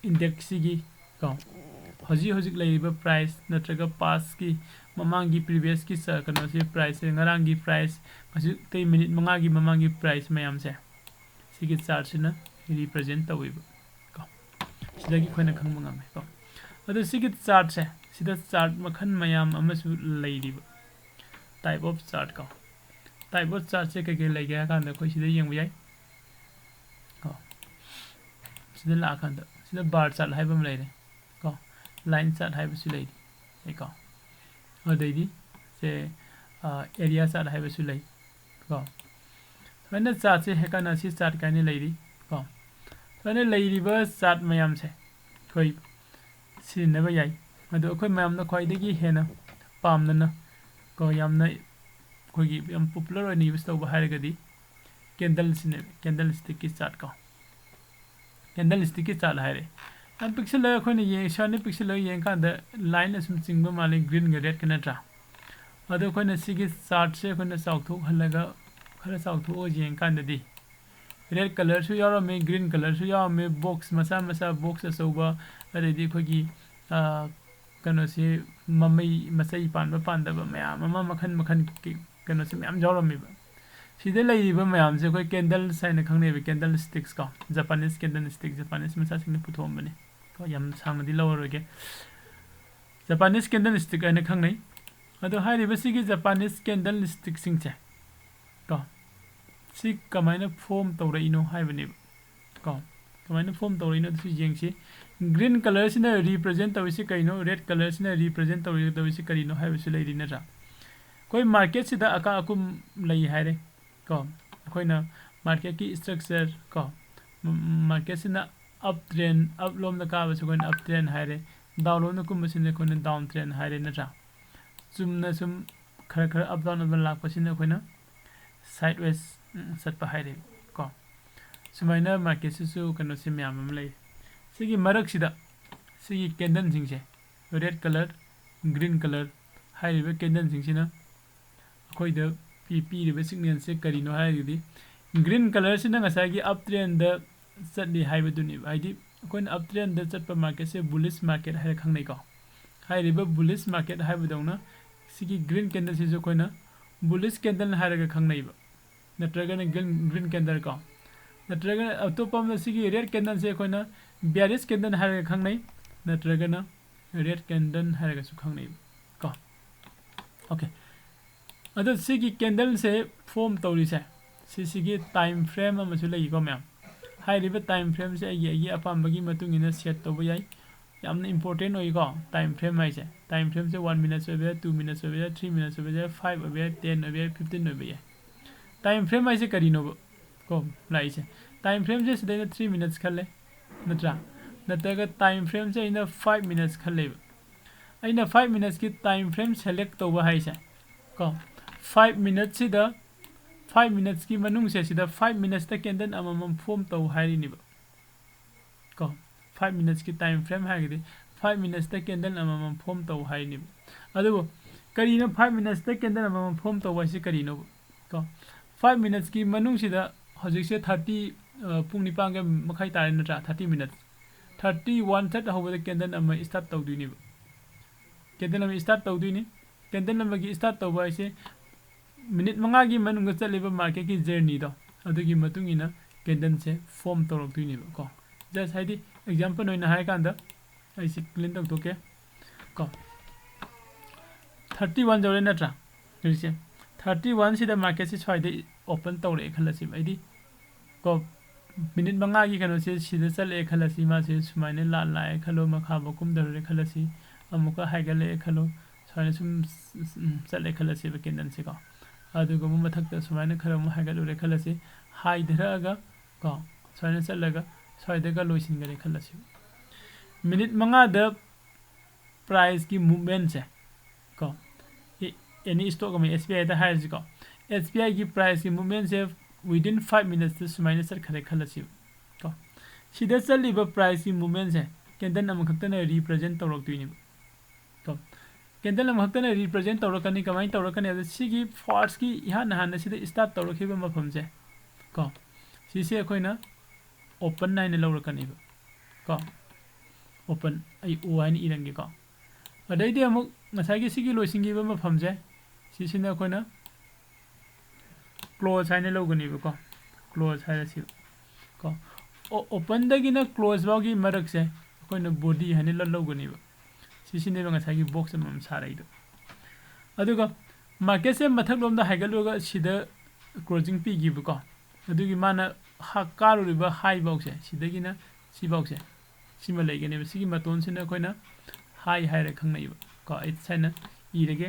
ꯏꯟꯗꯦꯛꯁꯁꯤꯒꯤ ꯀꯣ ꯍꯧꯖꯤꯛ ꯍꯧꯖꯤꯛ ꯂꯩꯔꯤꯕ ꯄ꯭ꯔꯥꯏꯁ ꯅꯠꯇ꯭ꯔꯒ ꯄꯥꯁꯀꯤ ꯃꯃꯥꯡꯒꯤ ꯄ꯭ꯔꯤꯚꯤꯌꯁꯀꯤ ꯀꯩꯅꯣꯁꯦ, ꯄ꯭ꯔꯥꯏꯁꯁꯦ, ꯉꯔꯥꯡꯒꯤ ꯄ꯭ꯔꯥꯏꯁ, ꯍꯧꯖꯤꯛꯇꯩ ꯃꯤꯅꯤꯠ ꯃꯉꯥꯒꯤ ꯃꯃꯥꯡꯒꯤ ꯄ꯭ꯔꯥꯏꯁ ꯃꯌꯥꯝꯁꯦ ꯁꯤꯒꯤ ꯆꯥꯔꯠꯁꯤꯅ ꯔꯤꯄ꯭ꯔꯖꯦꯟ ꯇꯧꯋꯦꯕ ꯀꯣ꯫ ꯁꯤꯗꯒꯤ ꯑꯩꯈꯣꯏꯅ ꯈꯪꯕ ꯉꯝꯃꯦ ꯀꯣ꯫ ꯑꯗꯣ ꯁꯤꯒꯤ ꯆꯥꯔꯠꯁꯦ, ꯁꯤꯗ ꯆꯥꯔꯠ ꯃꯈꯜ ꯃꯌꯥꯝ ꯑꯃꯁꯨ ꯂꯩꯔꯤꯕ, ꯇꯥꯏꯞ ꯑꯣꯐ ꯆꯥꯔꯠ ꯀꯣ꯫ ꯇꯥꯏꯞ ꯑꯣꯐ ꯆꯥꯔꯠꯁꯦ ꯀꯩꯀꯩ ꯂꯩꯒꯦ ꯍꯥꯏ ꯀꯥꯟꯗ ꯑꯩꯈꯣꯏ ꯁꯤꯗ ꯌꯦꯡꯕ ꯌꯥꯏ ꯀꯣ꯫ ꯁꯤꯗ ꯂꯥꯛꯑꯀꯥꯟꯗ ꯁꯤꯗ ꯕꯥꯔ ꯆꯥꯔꯠ ꯍꯥꯏꯕ ꯑꯃ ꯂꯩꯔꯦ ꯀꯣ, ꯂꯥꯏꯟ ꯆꯥꯔꯠ ꯍꯥꯏꯕꯁꯨ ꯂꯩꯔꯤ ꯀꯣ꯫ ꯑꯗꯩꯗꯤ ꯁꯦ ꯑꯦꯔꯤꯌꯥ ꯆꯥꯔꯠ ꯍꯥꯏꯕꯁꯨ ꯂꯩ ꯀꯣ꯫ ꯁꯨꯃꯥꯏꯅ ꯆꯥꯔꯠꯁꯦ ꯍꯦꯛꯀꯥꯟꯅ ꯁꯤ ꯆꯥꯔꯠ ꯀꯥꯏꯅ ꯂꯩꯔꯤ ꯀꯣ꯫ ꯁꯨꯃꯥꯏꯅ ꯂꯩꯔꯤꯕ ꯆꯥꯔꯠ ꯃꯌꯥꯝꯁꯦ ꯑꯩꯈꯣꯏ ꯁꯤꯖꯤꯟꯅꯕ ꯌꯥꯏ꯫ ꯑꯗꯣ ꯑꯩꯈꯣꯏ ꯃꯌꯥꯝꯅ ꯈ꯭ꯋꯥꯏꯗꯒꯤ ꯍꯦꯟꯅ ꯄꯥꯝꯅꯅ ꯀꯣ, ꯌꯥꯝꯅ ꯑꯩꯈꯣꯏꯒꯤ ꯌꯥꯝ popular ꯑꯣꯏꯅ use ꯇꯧꯕ ꯍꯥꯏꯔꯒꯗꯤ candleꯁꯤꯅꯦ, candlestickꯀꯤ chart ꯀꯣ꯫ Candlestickꯀꯤ chart ꯍꯥꯏꯔꯦ꯫ ꯌꯥꯝ ꯄꯤꯛꯁꯤꯜꯂꯒ ꯑꯩꯈꯣꯏꯅ ꯌꯦꯡ-, ꯁ꯭ꯋꯥꯏꯅ ꯄꯤꯛꯁꯤꯜꯂꯒ ꯌꯦꯡꯀꯥꯟꯗ lineꯅ ꯁꯨꯝ ꯆꯤꯡꯕ ꯃꯥꯜꯂꯤ, greenꯒ redꯀ, ꯅꯠꯇ꯭ꯔꯥ? ꯑꯗꯣ ꯑꯩꯈꯣꯏꯅ ꯁꯤꯒꯤ chartꯁꯦ ꯑꯩꯈꯣꯏꯅ ꯆꯥꯎꯊꯣꯛꯍꯜꯂꯒ, ꯈꯔ ꯆꯥꯎꯊꯣꯛꯑꯒ ꯌꯦꯡꯀꯥꯟꯗꯗꯤ red colourꯁꯨ ꯌꯥꯎꯔꯝꯃꯤ, green colourꯁꯨ ꯌꯥꯎꯔꯝꯃꯤ, box ꯃꯆꯥ ꯃꯆꯥ, box ꯑꯆꯧꯕ, ꯑꯗꯩꯗꯤ ꯑꯩꯈꯣꯏꯒꯤ, ꯑ, ꯀꯩꯅꯣꯁꯤ ꯃꯃꯩ, ꯃꯆꯩ ꯄꯥꯟꯕ ꯄꯥꯟꯗꯕ ꯃꯌꯥꯝ ꯑꯃ, ꯃꯈꯜ ꯃꯈꯜ ꯀꯤ-, ꯀꯩꯅꯣꯁꯤ ꯃꯌꯥꯝ ꯌꯥꯎꯔꯝꯃꯤꯕ꯫ ꯁꯤꯗ ꯂꯩꯔꯤꯕ ꯃꯌꯥꯝꯁꯦ ꯑꯩꯈꯣꯏ candles ꯍꯥꯏꯅ ꯈꯪꯅꯩꯕ, candlesticksꯀꯣ, Japanese candlestick, Japanese ꯃꯆꯥꯁꯤꯡꯅ ꯄꯨꯊꯣꯛꯑꯝꯕꯅꯤ ꯀꯣ, ꯌꯥꯝ ꯁꯥꯡꯅꯗꯤ ꯂꯧꯔꯔꯣꯏꯒꯦ꯫ Japanese candlestick ꯍꯥꯏꯅ ꯈꯪꯅꯩ꯫ ꯑꯗꯣ ꯍꯥꯏꯔꯤꯕ ꯁꯤꯒꯤ Japanese candlestickꯁꯤꯡꯁꯦ ꯀꯣ, ꯁꯤ ꯀꯃꯥꯏꯅ form ꯇꯧꯔꯛꯏꯅꯣ ꯍꯥꯏꯕꯅꯦꯕ ꯀꯣ꯫ ꯀꯃꯥꯏꯅ form ꯇꯧꯔꯛꯏꯅꯣ ꯑꯗꯨꯁꯨ ꯌꯦꯡꯁꯤ꯫ Green colourꯁꯤꯅ represent ꯇꯧꯔꯤꯁꯤ ꯀꯩꯅꯣ, red colourꯁꯤꯅ represent ꯇꯧꯔꯤꯗꯧꯔꯤꯁꯤ ꯀꯔꯤꯅꯣ ꯍꯥꯏꯕꯁꯨ ꯂꯩꯔꯤ, ꯅꯠꯇ꯭ꯔꯥ? ꯑꯩꯈꯣꯏ marketꯁꯤꯗ ꯑꯀꯥ ꯑꯀꯨꯝ ꯂꯩ ꯍꯥꯏꯔꯦ ꯀꯣ꯫ ꯑꯩꯈꯣꯏꯅ marketꯀꯤ structure ꯀꯣ, ꯃ-, marketꯁꯤꯅ up trend, up ꯂꯣꯝꯗ ꯀꯥꯕꯁꯤ ꯑꯩꯈꯣꯏꯅ up trend ꯍꯥꯏꯔꯦ, down ꯂꯣꯝꯗ ꯀꯨꯝꯕꯁꯤꯅ ꯑꯩꯈꯣꯏꯅ down trend ꯍꯥꯏꯔꯦ, ꯅꯠꯇ꯭ꯔꯥ? ꯆꯨꯝꯅ ꯁꯨꯝ ꯈꯔ ꯈꯔ up down, up down ꯂꯥꯛꯄꯁꯤꯅ ꯑꯩꯈꯣꯏꯅ sideways, ꯎꯝ, ꯆꯠꯄ ꯍꯥꯏꯔꯦ ꯀꯣ꯫ ꯁꯨꯃꯥꯏꯅ marketꯁꯤꯁꯨ ꯀꯩꯅꯣꯁꯤ ꯃꯌꯥꯝ ꯑꯃ ꯂꯩ꯫ ꯁꯤꯒꯤ ꯃꯔꯛꯁꯤꯗ ꯁꯤꯒꯤ candleꯁꯤꯡꯁꯦ, red colour, green colour ꯍꯥꯏꯔꯤꯕ candleꯁꯤꯡꯁꯤꯅ ꯑꯩꯈꯣꯏꯗ ꯄꯤ-, ꯄꯤꯔꯤꯕ signalꯁꯦ ꯀꯔꯤꯅꯣ ꯍꯥꯏꯔꯒꯗꯤ, green colourꯁꯤꯅ ꯉꯁꯥꯏꯒꯤ up trendꯗ ꯆꯠꯂꯤ ꯍꯥꯏꯕꯗꯨꯅꯦꯕ꯫ ꯍꯥꯏꯗꯤ ꯑꯩꯈꯣꯏꯅ up trendꯗ ꯆꯠꯄ marketꯁꯦ bullish market ꯍꯥꯏꯔ ꯈꯪꯅꯩꯀꯣ꯫ ꯍꯥꯏꯔꯤꯕ bullish market ꯍꯥꯏꯕꯗꯧꯅ ꯁꯤꯒꯤ green candleꯁꯤꯁꯨ ꯑꯩꯈꯣꯏꯅ bullish candle ꯍꯥꯏꯔꯒ ꯈꯪꯅꯩꯕ, ꯅꯠꯇ꯭ꯔꯒꯅ green, green candle ꯀꯣ꯫ ꯅꯠꯇ꯭ꯔꯒꯅ ꯑꯇꯣꯞꯄ ꯑꯃꯅ ꯁꯤꯒꯤ red candleꯁꯦ ꯑꯩꯈꯣꯏꯅ bearish candle ꯍꯥꯏꯔꯒ ꯈꯪꯅꯩ, ꯅꯠꯇ꯭ꯔꯒꯅ red candle ꯍꯥꯏꯔꯒꯁꯨ ꯈꯪꯅꯩꯕ ꯀꯣ꯫ Okay꯫ ꯑꯗꯣ ꯁꯤꯒꯤ candleꯁꯦ form ꯇꯧꯔꯤꯁꯦ, ꯁꯤꯁꯤꯒꯤ time frame ꯑꯃꯁꯨ ꯂꯩꯀꯣ ꯃꯌꯥꯝ꯫ ꯍꯥꯏꯔꯤꯕ time frameꯁꯦ ꯑꯩꯒꯤ, ꯑꯩꯒꯤ ꯑꯄꯥꯝꯕꯒꯤ ꯃꯇꯨꯡ ꯏꯟꯅ set ꯇꯧꯕ ꯌꯥꯏ꯫ ꯌꯥꯝꯅ important ꯑꯣꯏꯀꯣ time frame ꯍꯥꯏꯁꯦ꯫ Time frameꯁꯦ one minutes ꯑꯣꯏꯕ ꯌꯥꯏ, two minutes ꯑꯣꯏꯕ ꯌꯥꯏ, three minutes ꯑꯣꯏꯕ ꯌꯥꯏ, five ꯑꯣꯏꯕ ꯌꯥꯏ, ten ꯑꯣꯏꯕ ꯌꯥꯏ, fifteen ꯑꯣꯏꯕ ꯌꯥꯏ꯫ Time frame ꯍꯥꯏꯁꯦ ꯀꯔꯤꯅꯣꯕ ꯀꯣ ꯂꯥꯛꯏꯁꯦ? Time frameꯁꯦ ꯁꯤꯗꯩꯅ three minutes ꯈꯜꯂꯦ, ꯅꯠꯇ꯭ꯔꯥ? ꯅꯠꯇ꯭ꯔꯒ time frameꯁꯦ ꯑꯩꯅ five minutes ꯈꯜꯂꯦꯕ꯫ ꯑꯩꯅ five minutesꯀꯤ time frame select ꯇꯧꯕ ꯍꯥꯏꯁꯦ ꯀꯣ, five minutesꯁꯤꯗ, five minutesꯀꯤ ꯃꯅꯨꯡꯁꯦ ꯁꯤꯗ five minutesꯇ candle ꯑꯃꯃꯝ form ꯇꯧ ꯍꯥꯏꯔꯤꯅꯦꯕ ꯀꯣ꯫ Five minutesꯀꯤ time frame ꯍꯥꯏꯔꯒꯗꯤ five minutesꯇ candle ꯑꯃꯃꯝ form ꯇꯧ ꯍꯥꯏꯔꯤꯅꯦꯕ꯫ ꯑꯗꯨꯕꯨ ꯀꯔꯤꯅꯣ five minutesꯇ candle ꯑꯃꯃꯝ form ꯇꯧꯕ ꯍꯥꯏꯁꯦ ꯀꯔꯤꯅꯣꯕ ꯀꯣ? Five minutesꯀꯤ ꯃꯅꯨꯡꯁꯤꯗ ꯍꯧꯖꯤꯛꯁꯦ thirty, ꯄꯨꯡ ꯅꯤꯄꯥꯟꯒ ꯃꯈꯥꯏ ꯇꯥꯔꯦ ꯅꯠꯇ꯭ꯔꯥ? Thirty minutes꯫ Thirty one third ꯍꯧꯕꯗ candle ꯑꯃ start ꯇꯧꯗꯣꯏꯅꯦꯕ꯫ Candle ꯑꯃ start ꯇꯧꯗꯣꯏꯅꯤ꯫ Candle ꯑꯃꯒꯤ start ꯇꯧꯕ ꯍꯥꯏꯁꯦ minute ꯃꯉꯥꯒꯤ ꯃꯅꯨꯡꯗ ꯆꯠꯂꯤꯕ marketꯀꯤ journeyꯗꯣ, ꯑꯗꯨꯒꯤ ꯃꯇꯨꯡ ꯏꯟꯅ candleꯁꯦ form ꯇꯧꯔꯛꯇꯣꯏꯅꯦꯕ ꯀꯣ꯫ Just ꯍꯥꯏꯗꯤ example ꯑꯣꯏꯅ ꯍꯥꯏꯔꯀꯥꯟꯗ ꯑꯩꯁꯦ clean ꯇꯧꯊꯣꯛꯀꯦ ꯀꯣ꯫ Thirty one ꯌꯧꯔꯦ ꯅꯠꯇ꯭ꯔꯥ? ꯍꯧꯖꯤꯛꯁꯦ thirty oneꯁꯤꯗ marketꯁꯦ ꯁ꯭ꯋꯥꯏꯗ open ꯇꯧꯔꯛꯑꯦ ꯈꯜꯂꯁꯦꯕ꯫ ꯑꯩꯗꯤ ꯀꯣ, minute ꯃꯉꯥꯒꯤ ꯀꯩꯅꯣꯁꯦ ꯁꯤꯗ ꯆꯠꯂꯛꯑꯦ ꯈꯜꯂꯁꯤ, ꯃꯥꯁꯦ ꯁꯨꯃꯥꯏꯅ ꯂꯥ-, ꯂꯥꯛꯑꯦ ꯈꯜꯂꯣ, ꯃꯈꯥꯐꯥꯎ ꯀꯨꯝꯊꯔꯨꯔꯦ ꯈꯜꯂꯁꯤ, ꯑꯃꯨꯛꯀ ꯍꯥꯏꯒꯠꯂꯛꯑꯦ ꯈꯜꯂꯣ, ꯁꯨꯃꯥꯏꯅ ꯁꯨꯝ ꯆꯠꯂꯦ ꯈꯜꯂꯁꯦꯕ candleꯁꯦꯀꯣ꯫ ꯑꯗꯨꯒ ꯑꯃꯨꯛ ꯃꯊꯛꯇ ꯁꯨꯃꯥꯏꯅ ꯈꯔ ꯑꯃꯨꯛ ꯍꯥꯏꯒꯠꯂꯨꯔꯦ ꯈꯜꯂꯁꯤ, ꯍꯥꯏꯊꯔꯛꯑꯒ ꯀꯣ, ꯁꯨꯃꯥꯏꯅ ꯆꯠꯂꯒ ꯁ꯭ꯋꯥꯏꯗꯒ ꯂꯣꯏꯁꯤꯟꯈꯔꯦ ꯈꯜꯂꯁꯤ꯫ Minute ꯃꯉꯥꯗ priceꯀꯤ movementꯁꯦ ꯀꯣ, ꯑꯦ-, any stock ꯑꯃ, SBIꯗ ꯍꯥꯏꯔꯁꯤꯀꯣ, SBIꯒꯤ priceꯀꯤ movementꯁꯦ within five minutesꯇ ꯁꯨꯃꯥꯏꯅ ꯆꯠꯈ꯭ꯔꯦ ꯈꯜꯂꯁꯤꯕ ꯀꯣ꯫ ꯁꯤꯗ ꯆꯠꯂꯤꯕ priceꯀꯤ movementꯁꯦ candle ꯑꯃꯈꯛꯇꯅ represent ꯇꯧꯔꯛꯇꯣꯏꯅꯦꯕ ꯀꯣ꯫ Candle ꯑꯃꯈꯛꯇꯅ represent ꯇꯧꯔꯛꯀꯅꯤ꯫ ꯀꯃꯥꯏꯅ ꯇꯧꯔꯛꯀꯅꯤ ꯍꯥꯏꯕꯗ, ꯁꯤꯒꯤ firstꯀꯤ ꯏꯍꯥꯟ ꯍꯥꯟꯅ ꯁꯤꯗ start ꯇꯧꯔꯛꯈꯤꯕ ꯃꯐꯝꯁꯦ ꯀꯣ, ꯁꯤꯁꯦ ꯑꯩꯈꯣꯏꯅ open ꯍꯥꯏꯅ ꯂꯧꯔꯛꯀꯅꯦꯕ ꯀꯣ꯫ Open, ꯑꯩ O ꯍꯥꯏꯅ ꯏꯔꯝꯒꯦꯀꯣ꯫ ꯑꯗꯩꯗꯤ ꯑꯃꯨꯛ ꯉꯁꯥꯏꯒꯤ ꯁꯤꯒꯤ ꯂꯣꯏꯁꯤꯟꯈꯤꯕ ꯃꯐꯝꯁꯦ, ꯁꯤꯁꯤꯅ ꯑꯩꯈꯣꯏꯅ close ꯍꯥꯏꯅ ꯂꯧꯒꯅꯦꯕꯀꯣ, close ꯍꯥꯏꯔꯁꯤ ꯀꯣ꯫ ꯑꯣ-, openꯗꯒꯤꯅ close ꯐꯥꯎꯒꯤ ꯃꯔꯛꯁꯦ ꯑꯩꯈꯣꯏꯅ body ꯍꯥꯏꯅ ꯂ-, ꯂꯧꯒꯅꯦꯕ꯫ ꯁꯤꯁꯤꯅꯦꯕ ꯉꯁꯥꯏꯒꯤ box ꯑꯃꯃꯝ ꯁꯥꯔꯛꯏꯗꯣ꯫ ꯑꯗꯨꯒ marketꯁꯦ ꯃꯊꯛꯂꯣꯝꯗ ꯍꯥꯏꯒꯠꯂꯨꯔꯒ ꯁꯤꯗ closing ꯄꯤꯈꯤꯕꯀꯣ, ꯑꯗꯨꯒꯤ ꯃꯥꯅ ꯍꯥ-, ꯀꯥꯔꯨꯔꯤꯕ high ꯐꯥꯎꯁꯦ, ꯁꯤꯗꯒꯤꯅ ꯁꯤꯐꯥꯎꯁꯦ, ꯁꯤꯃ ꯂꯩꯒꯅꯦꯕ꯫ ꯁꯤꯒꯤ ꯃꯇꯣꯟꯁꯤꯅ ꯑꯩꯈꯣꯏꯅ high ꯍꯥꯏꯔ ꯈꯪꯅꯩꯕ ꯀꯣ꯫ ꯑꯩ ꯁꯥꯏꯅ ꯏꯔꯒꯦ꯫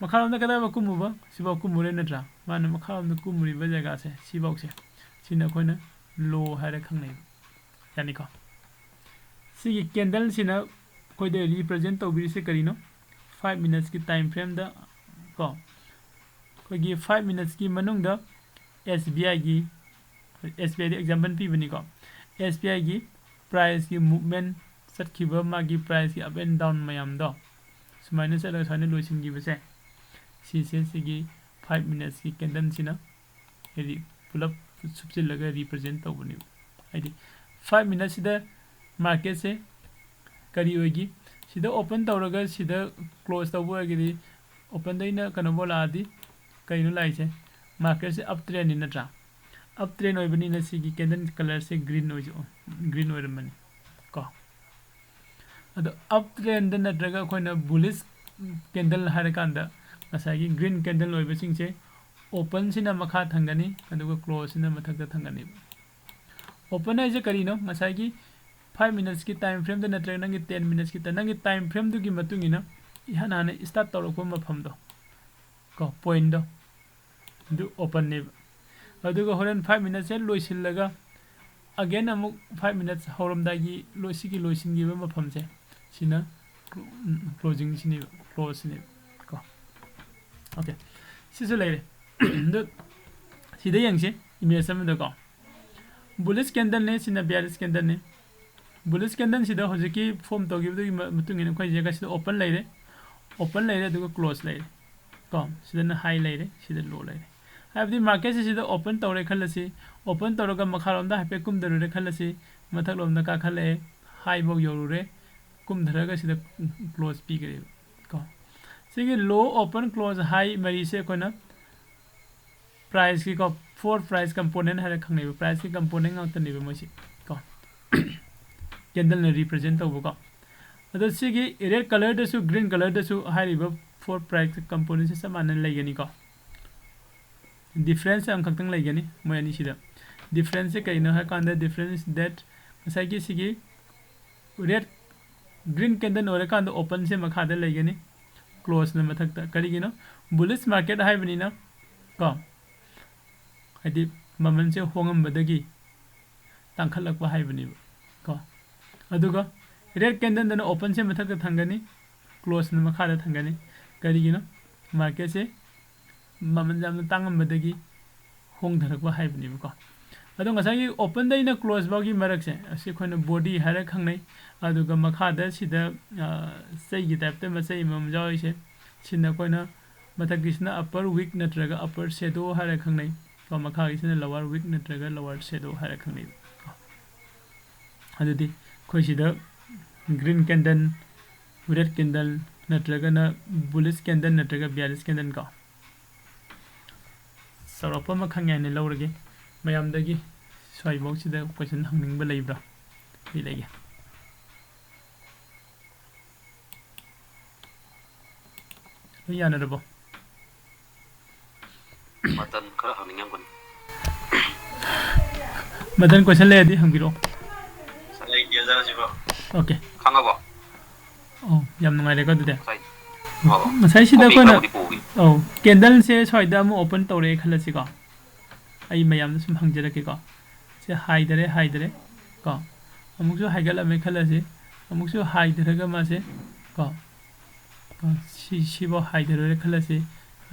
ꯃꯈꯥꯔꯣꯝꯗ ꯀꯗꯥꯏꯐꯥꯎ ꯀꯨꯝꯃꯨꯕ? ꯁꯤꯐꯥꯎ ꯀꯨꯝꯃꯨꯔꯦ ꯅꯠꯇ꯭ꯔꯥ? ꯃꯥꯅ ꯃꯈꯥꯔꯣꯝꯗ ꯀꯨꯝꯃꯨꯔꯤꯕ ꯖꯒꯥꯁꯦ, ꯁꯤꯐꯥꯎꯁꯦ, ꯁꯤꯅ ꯑꯩꯈꯣꯏꯅ low ꯍꯥꯏꯔ ꯈꯪꯅꯩꯕ꯫ ꯌꯥꯅꯤꯀꯣ? ꯁꯤꯒꯤ ꯀꯦꯟꯗꯜꯁꯤꯅ ꯑꯩꯈꯣꯏꯗ ꯔꯤꯄ꯭ꯔꯖꯦꯟ ꯇꯧꯕꯤꯔꯤꯁꯦ ꯀꯔꯤꯅꯣ? ꯐꯥꯏꯚ ꯃꯤꯅꯠꯁꯀꯤ ꯇꯥꯏꯝ ꯐ꯭ꯔꯦꯝꯗ ꯀꯣ, ꯑꯩꯈꯣꯏꯒꯤ ꯐꯥꯏꯚ ꯃꯤꯅꯠꯁꯀꯤ ꯃꯅꯨꯡꯗ ꯑꯦꯁ ꯕꯤ ꯑꯥꯏꯒꯤ, ꯑꯦꯁ ꯕꯤ ꯑꯥꯏꯗ ꯑꯦꯛꯖꯥꯝꯄꯜ ꯄꯤꯕꯅꯤꯀꯣ, ꯑꯦꯁ ꯕꯤ ꯑꯥꯏꯒꯤ ꯄ꯭ꯔꯥꯏꯁꯀꯤ ꯃꯨꯞꯃꯦꯟ ꯆꯠꯈꯤꯕ, ꯃꯥꯒꯤ ꯄ꯭ꯔꯥꯏꯁꯀꯤ ꯑꯞ ꯑꯦꯟ ꯗꯥꯎꯟ ꯃꯌꯥꯝꯗꯣ ꯁꯨꯃꯥꯏꯅ ꯆꯠꯂꯒ ꯁꯨꯃꯥꯏꯅ ꯂꯣꯏꯁꯤꯟꯈꯤꯕꯁꯦ, ꯁꯤꯁꯦ ꯁꯤꯒꯤ ꯐꯥꯏꯚ ꯃꯤꯅꯠꯁꯀꯤ ꯀꯦꯟꯗꯜꯁꯤꯅ ꯍꯥꯏꯗꯤ ꯄꯨꯂꯞ ꯁꯨꯞꯆꯤꯜꯂꯒ ꯔꯤꯄ꯭ꯔꯖꯦꯟ ꯇꯧꯕꯅꯦꯕ꯫ ꯍꯥꯏꯗꯤ ꯐꯥꯏꯚ ꯃꯤꯅꯠꯁꯤꯗ ꯃꯥꯔꯀꯦꯠꯁꯦ ꯀꯔꯤ ꯑꯣꯏꯒꯤ? ꯁꯤꯗ ꯑꯣꯄꯟ ꯇꯧꯔꯒ ꯁꯤꯗ ꯀ꯭ꯂꯣꯖ ꯇꯧꯕ ꯑꯣꯏꯔꯒꯗꯤ, ꯑꯣꯄꯟꯗꯩꯅ ꯀꯩꯅꯣꯐꯥꯎ ꯂꯥꯛꯑꯗꯤ ꯀꯩꯅꯣ ꯂꯥꯛꯏꯁꯦ? ꯃꯥꯔꯀꯦꯠꯁꯦ ꯑꯞ ꯇ꯭ꯔꯦꯟꯅꯤ ꯅꯠꯇ꯭ꯔꯥ? ꯑꯞ ꯇ꯭ꯔꯦꯟ ꯑꯣꯏꯕꯅꯤꯅ ꯁꯤꯒꯤ ꯀꯦꯟꯗꯜ ꯀꯂꯔꯁꯦ ꯒ꯭ꯔꯤꯟ ꯑꯣꯏꯁꯨ, ꯒ꯭ꯔꯤꯟ ꯑꯣꯏꯔꯝꯕꯅꯤ ꯀꯣ꯫ ꯑꯗꯣ ꯑꯞ ꯇ꯭ꯔꯦꯟꯗ ꯅꯠꯇ꯭ꯔꯒ ꯑꯩꯈꯣꯏꯅ ꯕꯨꯂꯤꯁ ꯀꯦꯟꯗꯜ ꯍꯥꯏꯔꯀꯥꯟꯗ ꯉꯁꯥꯏꯒꯤ ꯒ꯭ꯔꯤꯟ ꯀꯦꯟꯗꯜ ꯑꯣꯏꯕꯁꯤꯡꯁꯦ ꯑꯣꯄꯟꯁꯤꯅ ꯃꯈꯥ ꯊꯪꯒꯅꯤ, ꯑꯗꯨꯒ ꯀ꯭ꯂꯣꯖꯁꯤꯅ ꯃꯊꯛꯇ ꯊꯪꯒꯅꯦꯕ꯫ ꯑꯣꯄꯟ ꯍꯥꯏꯁꯦ ꯀꯔꯤꯅꯣ? ꯉꯁꯥꯏꯒꯤ ꯐꯥꯏꯚ ꯃꯤꯅꯠꯁꯀꯤ ꯇꯥꯏꯝ ꯐ꯭ꯔꯦꯝꯗ ꯅꯠꯇ꯭ꯔꯒ ꯅꯪꯒꯤ ꯇꯦꯟ ꯃꯤꯅꯠꯁꯀꯤ ꯇ-, ꯅꯪꯒꯤ ꯇꯥꯏꯝ ꯐ꯭ꯔꯦꯝꯗꯨꯒꯤ ꯃꯇꯨꯡ ꯏꯟꯅ ꯏꯍꯥꯟ ꯍꯥꯟꯅ ꯁ꯭ꯇꯥꯔꯠ ꯇꯧꯔꯛꯄ ꯃꯐꯝꯗꯣ ꯀꯣ, ꯄꯣꯏꯟꯗꯣ, ꯑꯗꯨ ꯑꯣꯄꯟꯅꯦꯕ꯫ ꯑꯗꯨꯒ ꯍꯣꯔꯦꯟ ꯐꯥꯏꯚ ꯃꯤꯅꯠꯁꯦ ꯂꯣꯏꯁꯤꯜꯂꯒ ꯑꯒꯦꯟ ꯑꯃꯨꯛ ꯐꯥꯏꯚ ꯃꯤꯅꯠꯁ ꯍꯧꯔꯝꯗꯥꯏꯒꯤ ꯂꯣꯏ-, ꯁꯤꯒꯤ ꯂꯣꯏꯁꯤꯟꯈꯤꯕ ꯃꯐꯝꯁꯦ ꯁꯤꯅ ꯀ꯭ꯂꯣꯖꯤꯡꯁꯤꯅꯦꯕ, ꯀ꯭ꯂꯣꯖꯁꯤꯅꯦꯕ ꯀꯣ꯫ ꯑꯣꯀꯦ, ꯁꯤꯁꯨ ꯂꯩꯔꯦ꯫ ꯑꯗꯨ ꯁꯤꯗ ꯌꯦꯡꯁꯤ, ꯏꯃꯦꯖ ꯑꯃꯗꯀꯣ, ꯕꯨꯂꯤꯁ ꯀꯦꯟꯗꯜꯅꯦ, ꯁꯤꯅ ꯕꯤꯌꯥꯔꯤꯁ ꯀꯦꯟꯗꯜꯅꯦ꯫ ꯕꯨꯂꯤꯁ ꯀꯦꯟꯗꯜꯁꯤꯗ ꯍꯧꯖꯤꯛꯀꯤ ꯐꯣꯝ ꯇꯧꯈꯤꯕꯗꯨꯒꯤ ꯃ-, ꯃꯇꯨꯡ ꯏꯟꯅ ꯑꯩꯈꯣꯏ ꯁꯤꯗ ꯑꯣꯄꯟ ꯂꯩꯔꯦ, ꯑꯣꯄꯟ ꯂꯩꯔꯦ, ꯑꯗꯨꯒ ꯀ꯭ꯂꯣꯖ ꯂꯩꯔꯦ ꯀꯣ꯫ ꯁꯤꯗꯅ ꯍꯥꯏ ꯂꯩꯔꯦ, ꯁꯤꯗ ꯂꯣ ꯂꯩꯔꯦ꯫ ꯍꯥꯏꯕꯗꯤ ꯃꯥꯔꯀꯦꯠꯁꯦ ꯁꯤꯗ ꯑꯣꯄꯟ ꯇꯧꯔꯦ ꯈꯜꯂꯁꯤ, ꯑꯣꯄꯟ ꯇꯧꯔꯒ ꯃꯈꯥꯔꯣꯝꯗ ꯍꯥꯏꯐꯦꯠ ꯀꯨꯝꯊꯔꯨꯔꯦ ꯈꯜꯂꯁꯤ, ꯃꯊꯛꯂꯣꯝꯗ ꯀꯥꯈꯠꯂꯛꯑꯦ, ꯍꯥꯏꯐꯥꯎ ꯌꯧꯔꯨꯔꯦ, ꯀꯨꯝꯊꯔꯒ ꯁꯤꯗ ꯀ꯭ꯂꯣꯖ ꯄꯤꯈ꯭ꯔꯦꯕ ꯀꯣ꯫ ꯁꯤꯒꯤ ꯂꯣ, ꯑꯣꯄꯟ, ꯀ꯭ꯂꯣꯖ, ꯍꯥꯏ ꯃꯔꯤꯁꯦ ꯑꯩꯈꯣꯏꯅ ꯄ꯭ꯔꯥꯏꯁꯀꯤꯀꯣ, ꯐꯣꯔ ꯄ꯭ꯔꯥꯏꯁ ꯀꯝꯄꯣꯅꯦꯟ ꯍꯥꯏꯔ ꯈꯪꯅꯩꯕ, ꯄ꯭ꯔꯥꯏꯁꯀꯤ ꯀꯝꯄꯣꯅꯦꯟ ꯉꯥꯛꯇꯅꯦꯕ ꯃꯣꯏꯁꯦ ꯀꯣ꯫ ꯀꯦꯟꯗꯜꯅ ꯔꯤꯄ꯭ꯔꯖꯦꯟ ꯇꯧꯕꯀꯣ꯫ ꯑꯗꯣ ꯁꯤꯒꯤ ꯔꯦꯗ ꯀꯂꯔꯗꯁꯨ ꯒ꯭ꯔꯤꯟ ꯀꯂꯔꯗꯁꯨ ꯍꯥꯏꯔꯤꯕ ꯐꯣꯔ ꯄ꯭ꯔꯥꯏꯁ ꯀꯝꯄꯣꯅꯦꯟꯁꯦ ꯆꯞ ꯃꯥꯟꯅꯅ ꯂꯩꯒꯅꯤꯀꯣ꯫ ꯗꯤꯐ꯭ꯔꯦꯟꯁ ꯑꯃꯈꯛꯇꯪ ꯂꯩꯒꯅꯤ ꯃꯣꯏ ꯑꯅꯤꯁꯤꯗ꯫ ꯗꯤꯐ꯭ꯔꯦꯟꯁꯁꯦ ꯀꯩꯅꯣ ꯍꯥꯏ ꯀꯥꯟꯗ, ꯗꯤꯐ꯭ꯔꯦꯟꯁ ꯗꯦꯠ ꯉꯁꯥꯏꯒꯤ ꯁꯤꯒꯤ ꯔꯦꯗ, ꯒ꯭ꯔꯤꯟ ꯀꯦꯟꯗꯜ ꯑꯣꯏꯔꯀꯥꯟꯗ ꯑꯣꯄꯟꯁꯦ ꯃꯈꯥꯗ ꯂꯩꯒꯅꯤ, ꯀ꯭ꯂꯣꯖꯅ ꯃꯊꯛꯇ꯫ ꯀꯔꯤꯒꯤꯅꯣ? ꯕꯨꯂꯤꯁ ꯃꯥꯔꯀꯦꯠ ꯍꯥꯏꯕꯅꯤꯅ ꯀꯣ, ꯍꯥꯏꯗꯤ ꯃꯃꯜꯁꯦ ꯍꯣꯡꯉꯝꯕꯗꯒꯤ ꯇꯥꯡꯈꯠꯂꯛꯄ ꯍꯥꯏꯕꯅꯦꯕ ꯀꯣ꯫ ꯑꯗꯨꯒ ꯔꯦꯗ ꯀꯦꯟꯗꯜꯗꯅ ꯑꯣꯄꯟꯁꯦ ꯃꯊꯛꯇ ꯊꯝꯒꯅꯤ, ꯀ꯭ꯂꯣꯁꯅ ꯃꯈꯥꯗ ꯊꯝꯒꯅꯤ꯫ ꯀꯔꯤꯒꯤꯅꯣ? ꯃꯥꯔꯀꯦꯠꯁꯦ ꯃꯃꯜ ꯌꯥꯝꯅ ꯇꯥꯡꯉꯝꯕꯗꯒꯤ ꯍꯣꯡꯊꯔꯛꯄ ꯍꯥꯏꯕꯅꯦꯕꯀꯣ꯫ ꯑꯗꯣ ꯉꯁꯥꯏꯒꯤ ꯑꯣꯄꯟꯗꯩꯅ ꯀ꯭ꯂꯣꯁ ꯐꯥꯎꯒꯤ ꯃꯔꯛꯁꯦ, ꯑꯁꯤ ꯑꯩꯈꯣꯏꯅ ꯕꯣꯗꯤ ꯍꯥꯏꯔ ꯈꯪꯅꯩ꯫ ꯑꯗꯨꯒ ꯃꯈꯥꯗ ꯁꯤꯗ ꯆꯩꯒꯤ ꯇꯥꯏꯞꯇ ꯃꯆꯩ ꯑꯃꯃꯝ ꯌꯥꯎꯔꯤꯁꯦ, ꯁꯤꯅ ꯑꯩꯈꯣꯏꯅ ꯃꯊꯛꯀꯤꯁꯤꯅ ꯑꯄꯔ ꯋꯤꯛ ꯅꯠꯇ꯭ꯔꯒ ꯑꯄꯔ ꯁꯦꯗꯣ ꯍꯥꯏꯔ ꯈꯪꯅꯩ꯫ ꯀꯣ, ꯃꯈꯥꯒꯤꯁꯤꯅ ꯂꯋꯥꯔ ꯋꯤꯛ ꯅꯠꯇ꯭ꯔꯒ ꯂꯋꯥꯔ ꯁꯦꯗꯣ ꯍꯥꯏꯔ ꯈꯪꯅꯩꯕ꯫ ꯀꯣ, ꯑꯗꯨꯗꯤ ꯑꯩꯈꯣꯏ ꯁꯤꯗ ꯒ꯭ꯔꯤꯟ ꯀꯦꯟꯗꯜ, ꯔꯦꯗ ꯀꯦꯟꯗꯜ ꯅꯠꯇ꯭ꯔꯒꯅ ꯕꯨꯂꯤꯁ ꯀꯦꯟꯗꯜ ꯅꯠꯇ꯭ꯔꯒ ꯕꯤꯌꯥꯔꯤꯁ ꯀꯦꯟꯗꯜ ꯀꯣ, ꯆꯥꯎꯔꯥꯛꯄ ꯑꯃ ꯈꯪꯉꯦ ꯍꯥꯏꯅ ꯂꯧꯔꯒꯦ꯫ ꯃꯌꯥꯝꯗꯒꯤ ꯁ꯭ꯋꯥꯏꯐꯥꯎꯁꯤꯗ ꯀꯣꯏꯁꯟ ꯍꯪꯅꯤꯡꯕ ꯂꯩꯕ꯭ꯔꯥ? ꯀꯔꯤ ꯂꯩꯒꯦ? ꯂꯣꯏ ꯌꯥꯅꯔꯕꯣ? ꯃꯇꯝ ꯈꯔ ꯍꯪꯅꯤꯡꯉꯝꯒꯅꯤ꯫ ꯃꯊꯪ ꯀꯣꯏꯁꯟ ꯂꯩꯔꯗꯤ ꯍꯪꯕꯤꯔꯛꯑꯣ꯫ ꯁꯥꯔ, ꯑꯩ ꯌꯦꯖꯔꯁꯤꯕꯣ꯫ ꯑꯣꯀꯦ꯫ ꯈꯪꯉꯕꯣ? ꯑꯣ, ꯌꯥꯝ ꯅꯨꯡꯉꯥꯏꯔꯦꯀꯣ ꯑꯗꯨꯗꯤ꯫ ꯉꯁꯥꯏ ꯉꯁꯥꯏꯁꯤꯗ ꯀꯣꯄꯤ ꯑꯩꯈꯣꯏꯅ ꯈꯔꯕꯨꯗꯤ ꯄꯨꯈꯤ꯫ ꯑꯧ, ꯀꯦꯟꯗꯜꯁꯦ ꯁ꯭ꯋꯥꯏꯗ ꯑꯃ ꯑꯣꯄꯟ ꯇꯧꯔꯦ ꯈꯜꯂꯁꯤꯀꯣ꯫ ꯑꯩ ꯃꯌꯥꯝꯗ ꯁꯨꯝ ꯍꯪꯖꯔꯛꯀꯦꯀꯣ꯫ ꯁꯦ ꯍꯥꯏꯊꯔꯦ, ꯍꯥꯏꯊꯔꯦ ꯀꯣ꯫ ꯑꯃꯨꯛꯁꯨ ꯍꯥꯏꯒꯠꯂꯝꯃꯦ ꯈꯜꯂꯁꯤ꯫ ꯑꯃꯨꯛꯁꯨ ꯍꯥꯏꯊꯔꯒ ꯃꯥꯁꯦ ꯀꯣ, ꯀꯣ, ꯁꯤ, ꯁꯤꯐꯥꯎ ꯍꯥꯏꯊꯔꯨꯔꯦ ꯈꯜꯂꯁꯤ꯫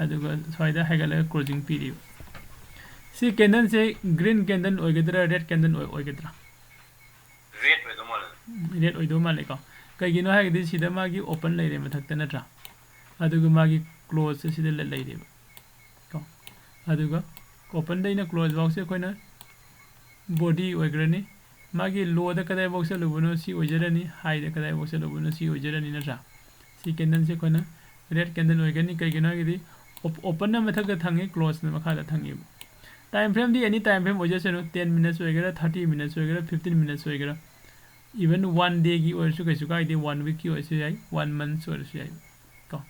ꯑꯗꯨꯒ ꯁ꯭ꯋꯥꯏꯗ ꯍꯥꯏꯒꯠꯂꯒ ꯀ꯭ꯂꯣꯖꯤꯡ ꯄꯤꯔꯤꯕ꯫ ꯁꯤ ꯀꯦꯟꯗꯜꯁꯦ ꯒ꯭ꯔꯤꯟ ꯀꯦꯟꯗꯜ ꯑꯣꯏꯒꯗ꯭ꯔꯥ, ꯔꯦꯗ ꯀꯦꯟꯗꯜ ꯑꯣꯏ-, ꯑꯣꯏꯒꯗ꯭ꯔꯥ? ꯔꯦꯗ ꯑꯣꯏꯗꯧ ꯃꯥꯜꯂꯦ꯫ ꯔꯦꯗ ꯑꯣꯏꯗꯧ ꯃꯥꯜꯂꯦꯀꯣ꯫ ꯀꯩꯒꯤꯅꯣ ꯍꯥꯏꯔꯒꯗꯤ ꯁꯤꯗ ꯃꯥꯒꯤ ꯑꯣꯄꯟ ꯂꯩꯔꯦ ꯃꯊꯛꯇ, ꯅꯠꯇ꯭ꯔꯥ? ꯑꯗꯨꯒ ꯃꯥꯒꯤ ꯀ꯭ꯂꯣꯖꯁꯦ ꯁꯤꯗ ꯂ-, ꯂꯩꯔꯦꯕ ꯀꯣ꯫ ꯑꯗꯨꯒ ꯑꯣꯄꯟꯗꯩꯅ ꯀ꯭ꯂꯣꯖ ꯐꯥꯎꯁꯦ ꯑꯩꯈꯣꯏꯅ ꯕꯣꯗꯤ ꯑꯣꯏꯈ꯭ꯔꯅꯤ꯫ ꯃꯥꯒꯤ ꯂꯣꯗ ꯀꯗꯥꯏꯐꯥꯎ ꯆꯠꯂꯨꯕꯅꯣ ꯁꯤ ꯑꯣꯏꯖꯔꯅꯤ, ꯍꯥꯏꯗ ꯀꯗꯥꯏꯐꯥꯎ ꯆꯠꯂꯨꯕꯅꯣ ꯁꯤ ꯑꯣꯏꯖꯔꯅꯤ, ꯅꯠꯇ꯭ꯔꯥ? ꯁꯤ ꯀꯦꯟꯗꯜꯁꯦ ꯑꯩꯈꯣꯏꯅ ꯔꯦꯗ ꯀꯦꯟꯗꯜ ꯑꯣꯏꯒꯅꯤ꯫ ꯀꯩꯒꯤꯅꯣ ꯍꯥꯏꯔꯒꯗꯤ ꯑꯣꯞ-, ꯑꯣꯄꯟꯅ ꯃꯊꯛꯇ ꯊꯪꯉꯤ, ꯀ꯭ꯂꯣꯖꯅ ꯃꯈꯥꯗ ꯊꯪꯉꯤꯕ꯫ ꯇꯥꯏꯝ ꯐ꯭ꯔꯦꯝꯗꯤ ꯑꯦꯅꯤ ꯇꯥꯏꯝ ꯐ꯭ꯔꯦꯝ ꯑꯣꯏꯖꯁꯅꯨ, ꯇꯦꯟ ꯃꯤꯅꯠꯁ ꯑꯣꯏꯒꯦꯔꯥ, ꯊꯥꯔꯇꯤ ꯃꯤꯅꯠꯁ ꯑꯣꯏꯒꯦꯔꯥ, ꯐꯤꯐꯇꯤꯟ ꯃꯤꯅꯠꯁ ꯑꯣꯏꯒꯦꯔꯥ, even one day ꯒꯤ ꯑꯣꯏꯔꯁꯨ ꯀꯩꯁꯨ ꯀꯥꯏꯗꯦ, one week ꯀꯤ ꯑꯣꯏꯔꯁꯨ ꯌꯥꯏ, one month ꯑꯣꯏꯔꯁꯨ ꯌꯥꯏ ꯀꯣ꯫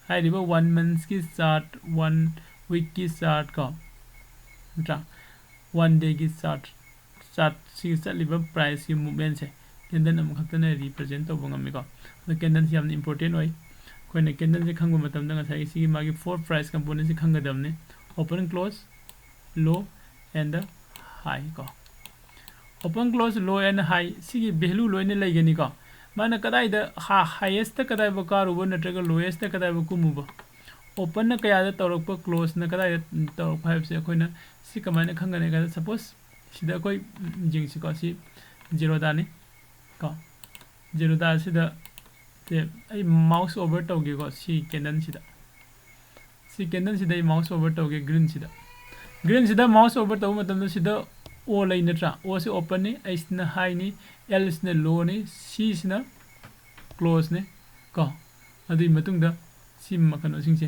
ꯍꯥꯏꯔꯤꯕ one month ꯀꯤ ꯆꯥꯔꯠ, one week ꯀꯤ ꯆꯥꯔꯠ ꯀꯣ, ꯅꯠꯇ꯭ꯔꯥ? One day ꯒꯤ ꯆꯥꯔꯠ, ꯆꯥꯔꯠꯁꯤꯒꯤ ꯆꯠꯂꯤꯕ ꯄ꯭ꯔꯥꯏꯁꯀꯤ ꯃꯨꯞꯃꯦꯟꯁꯦ ꯀꯦꯟꯗꯜ ꯑꯃꯈꯛꯇꯅ ꯔꯤꯄ꯭ꯔꯖꯦꯟ ꯇꯧꯕ ꯉꯝꯃꯤꯀꯣ꯫ ꯑꯗꯣ ꯀꯦꯟꯗꯜꯁꯤ ꯌꯥꯝꯅ ꯏꯝꯄꯣꯔꯇꯦꯟ ꯑꯣꯏ꯫ ꯑꯩꯈꯣꯏꯅ ꯀꯦꯟꯗꯜꯁꯦ ꯈꯪꯕ ꯃꯇꯝꯗ ꯉꯁꯥꯏꯒꯤ ꯁꯤꯒꯤ ꯃꯥꯒꯤ four price component ꯁꯤ ꯈꯪꯒꯗꯕꯅꯤ: open, close, low and high ꯀꯣ꯫ Open, close, low and high, ꯁꯤꯒꯤ value ꯂꯣꯏꯅ ꯂꯩꯒꯅꯤꯀꯣ꯫ ꯃꯥꯅ ꯀꯗꯥꯏꯗ highest ꯀꯗꯥꯏꯐꯥꯎ ꯀꯥꯔꯨꯕ ꯅꯠꯇ꯭ꯔꯒ lowest ꯀꯗꯥꯏꯐꯥꯎ ꯀꯨꯝꯃꯨꯕ, open ꯅ ꯀꯌꯥꯗ ꯇꯧꯔꯛꯄ, close ꯅ ꯀꯗꯥꯏꯗ ꯇꯧꯔꯛꯄ ꯍꯥꯏꯕꯁꯦ ꯑꯩꯈꯣꯏꯅ ꯁꯤ ꯀꯃꯥꯏꯅ ꯈꯪꯒꯅꯤ ꯍꯥꯏ ꯀꯥꯟꯗ, suppose ꯁꯤꯗ ꯑꯩꯈꯣꯏ, ꯎꯝ, ꯌꯦꯡꯁꯤꯀꯣ꯫ ꯁꯤ Zerodha ꯅꯤ ꯀꯣ꯫ Zerodha ꯁꯤꯗ ꯁꯦ ꯑꯩ mouse over ꯇꯧꯒꯦꯀꯣ꯫ ꯁꯤ candle ꯁꯤꯗ, ꯁꯤ candle ꯁꯤꯗ ꯑꯩ mouse over ꯇꯧꯒꯦ, green ꯁꯤꯗ꯫ Green ꯁꯤꯗ mouse over ꯇꯧꯕ ꯃꯇꯝꯗ ꯁꯤꯗ O ꯂꯩ ꯅꯠꯇ꯭ꯔꯥ? O ꯁꯤ open ꯅꯤ, H ꯁꯤꯅ high ꯅꯤ, L ꯁꯤꯅ low ꯅꯤ, C ꯁꯤꯅ close ꯅꯤ ꯀꯣ꯫ ꯑꯗꯨꯒꯤ ꯃꯇꯨꯡꯗ ꯁꯤ ꯃ-, ꯀꯩꯅꯣꯁꯤꯡꯁꯦ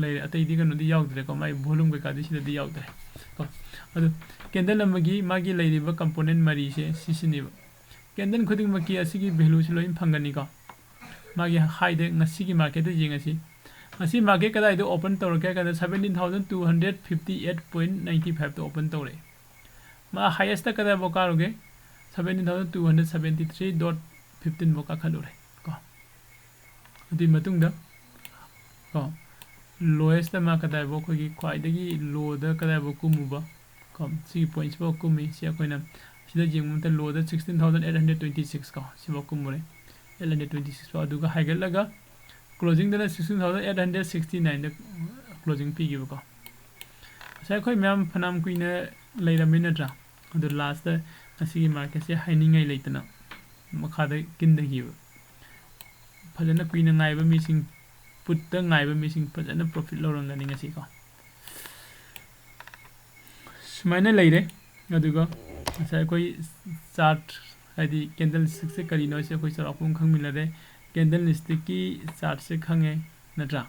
ꯂꯩꯔꯦ, ꯑꯇꯩꯗꯤ ꯀꯩꯅꯣꯗꯤ ꯌꯥꯎꯗ꯭ꯔꯦꯀꯣ, ꯃꯥꯒꯤ volume ꯀꯩꯀꯥꯗꯤ ꯁꯤꯗꯗꯤ ꯌꯥꯎꯗ꯭ꯔꯦ ꯀꯣ꯫ ꯑꯗꯨ candle ꯑꯃꯒꯤ ꯃꯥꯒꯤ ꯂꯩꯔꯤꯕ component ꯃꯔꯤꯁꯦ ꯁꯤꯁꯤꯅꯦꯕ꯫ Candle ꯈꯨꯗꯤꯡꯃꯛꯀꯤ ꯑꯁꯤꯒꯤ value ꯁꯤ ꯂꯣꯏ ꯐꯪꯒꯅꯤꯀꯣ꯫ ꯃꯥꯒꯤ high ꯗ ꯉꯁꯤꯒꯤ market ꯇ ꯌꯦꯡꯉꯁꯤ꯫ ꯉꯁꯤ market ꯀꯗꯥꯏꯗ open ꯇꯧꯔꯛꯀꯦ ꯍꯥꯏ ꯀꯥꯟꯗ seventeen thousand two hundred fifty eight point ninety five ꯇ open ꯇꯧꯔꯛꯑꯦ꯫ ꯃꯥ highest ꯇ ꯀꯗꯥꯏꯐꯥꯎ ꯀꯥꯔꯨꯒꯦ? Seventeen thousand two hundred seventy three dot fifteen ꯐꯥꯎ ꯀꯥꯈꯠꯂꯨꯔꯦ ꯀꯣ꯫ ꯑꯗꯨꯒꯤ ꯃꯇꯨꯡꯗ ꯀꯣ, lowest ꯇ ꯃꯥ ꯀꯗꯥꯏꯐꯥꯎ, ꯑꯩꯈꯣꯏꯒꯤ ꯈ꯭ꯋꯥꯏꯗꯒꯤ low ꯗ ꯀꯗꯥꯏꯐꯥꯎ ꯀꯨꯝꯃꯨꯕ ꯀꯣ, ꯁꯤꯒꯤ point ꯁꯤꯐꯥꯎ ꯀꯨꯝꯃꯤ꯫ ꯁꯤ ꯑꯩꯈꯣꯏꯅ ꯁꯤꯗ ꯌꯦꯡꯕ ꯃꯇꯝꯗ low ꯗ sixteen thousand eight hundred twenty six ꯀꯣ, ꯁꯤꯐꯥꯎ ꯀꯨꯝꯃꯨꯔꯦ꯫ Eight hundred twenty six ꯐꯥꯎ꯫ ꯑꯗꯨꯒ ꯍꯥꯏꯒꯠꯂꯒ closing ꯗꯅ sixteen thousand eight hundred sixty nine ꯗ closing ꯄꯤꯈꯤꯕꯀꯣ꯫ ꯉꯁꯥꯏ ꯑꯩꯈꯣꯏ ꯃꯌꯥꯝ ꯐꯅꯌꯥꯝ ꯀꯨꯏꯅ ꯂꯩꯔꯝꯃꯤ ꯅꯠꯇ꯭ꯔꯥ? ꯑꯗꯨ last ꯇ ꯉꯁꯤꯒꯤ market ꯁꯦ ꯍꯥꯏꯅꯤꯡꯉꯥꯏ ꯂꯩꯇꯅ ꯃꯈꯥꯗ ꯀꯤꯟꯊꯈꯤꯕ꯫ ꯐꯖꯅ ꯀꯨꯏꯅ ꯉꯥꯏꯕ ꯃꯤꯁꯤꯡ, put ꯇ ꯉꯥꯏꯕ ꯃꯤꯁꯤꯡ ꯐꯖꯅ profit ꯂꯧꯔꯝꯒꯅꯤ ꯉꯁꯤꯀꯣ꯫ ꯁꯨꯃꯥꯏꯅ ꯂꯩꯔꯦ꯫ ꯑꯗꯨꯒ ꯉꯁꯥꯏ ꯑꯩꯈꯣꯏ chart, ꯍꯥꯏꯗꯤ candlestick ꯁꯦ ꯀꯔꯤꯅꯣ ꯍꯥꯏꯁꯦ ꯑꯩꯈꯣꯏ ꯆꯥꯎꯔꯥꯛꯄ ꯑꯃ ꯈꯪꯃꯤꯟꯅꯔꯦ꯫ Candlestick ꯀꯤ chart ꯁꯦ ꯈꯪꯉꯦ ꯅꯠꯇ꯭ꯔꯥ?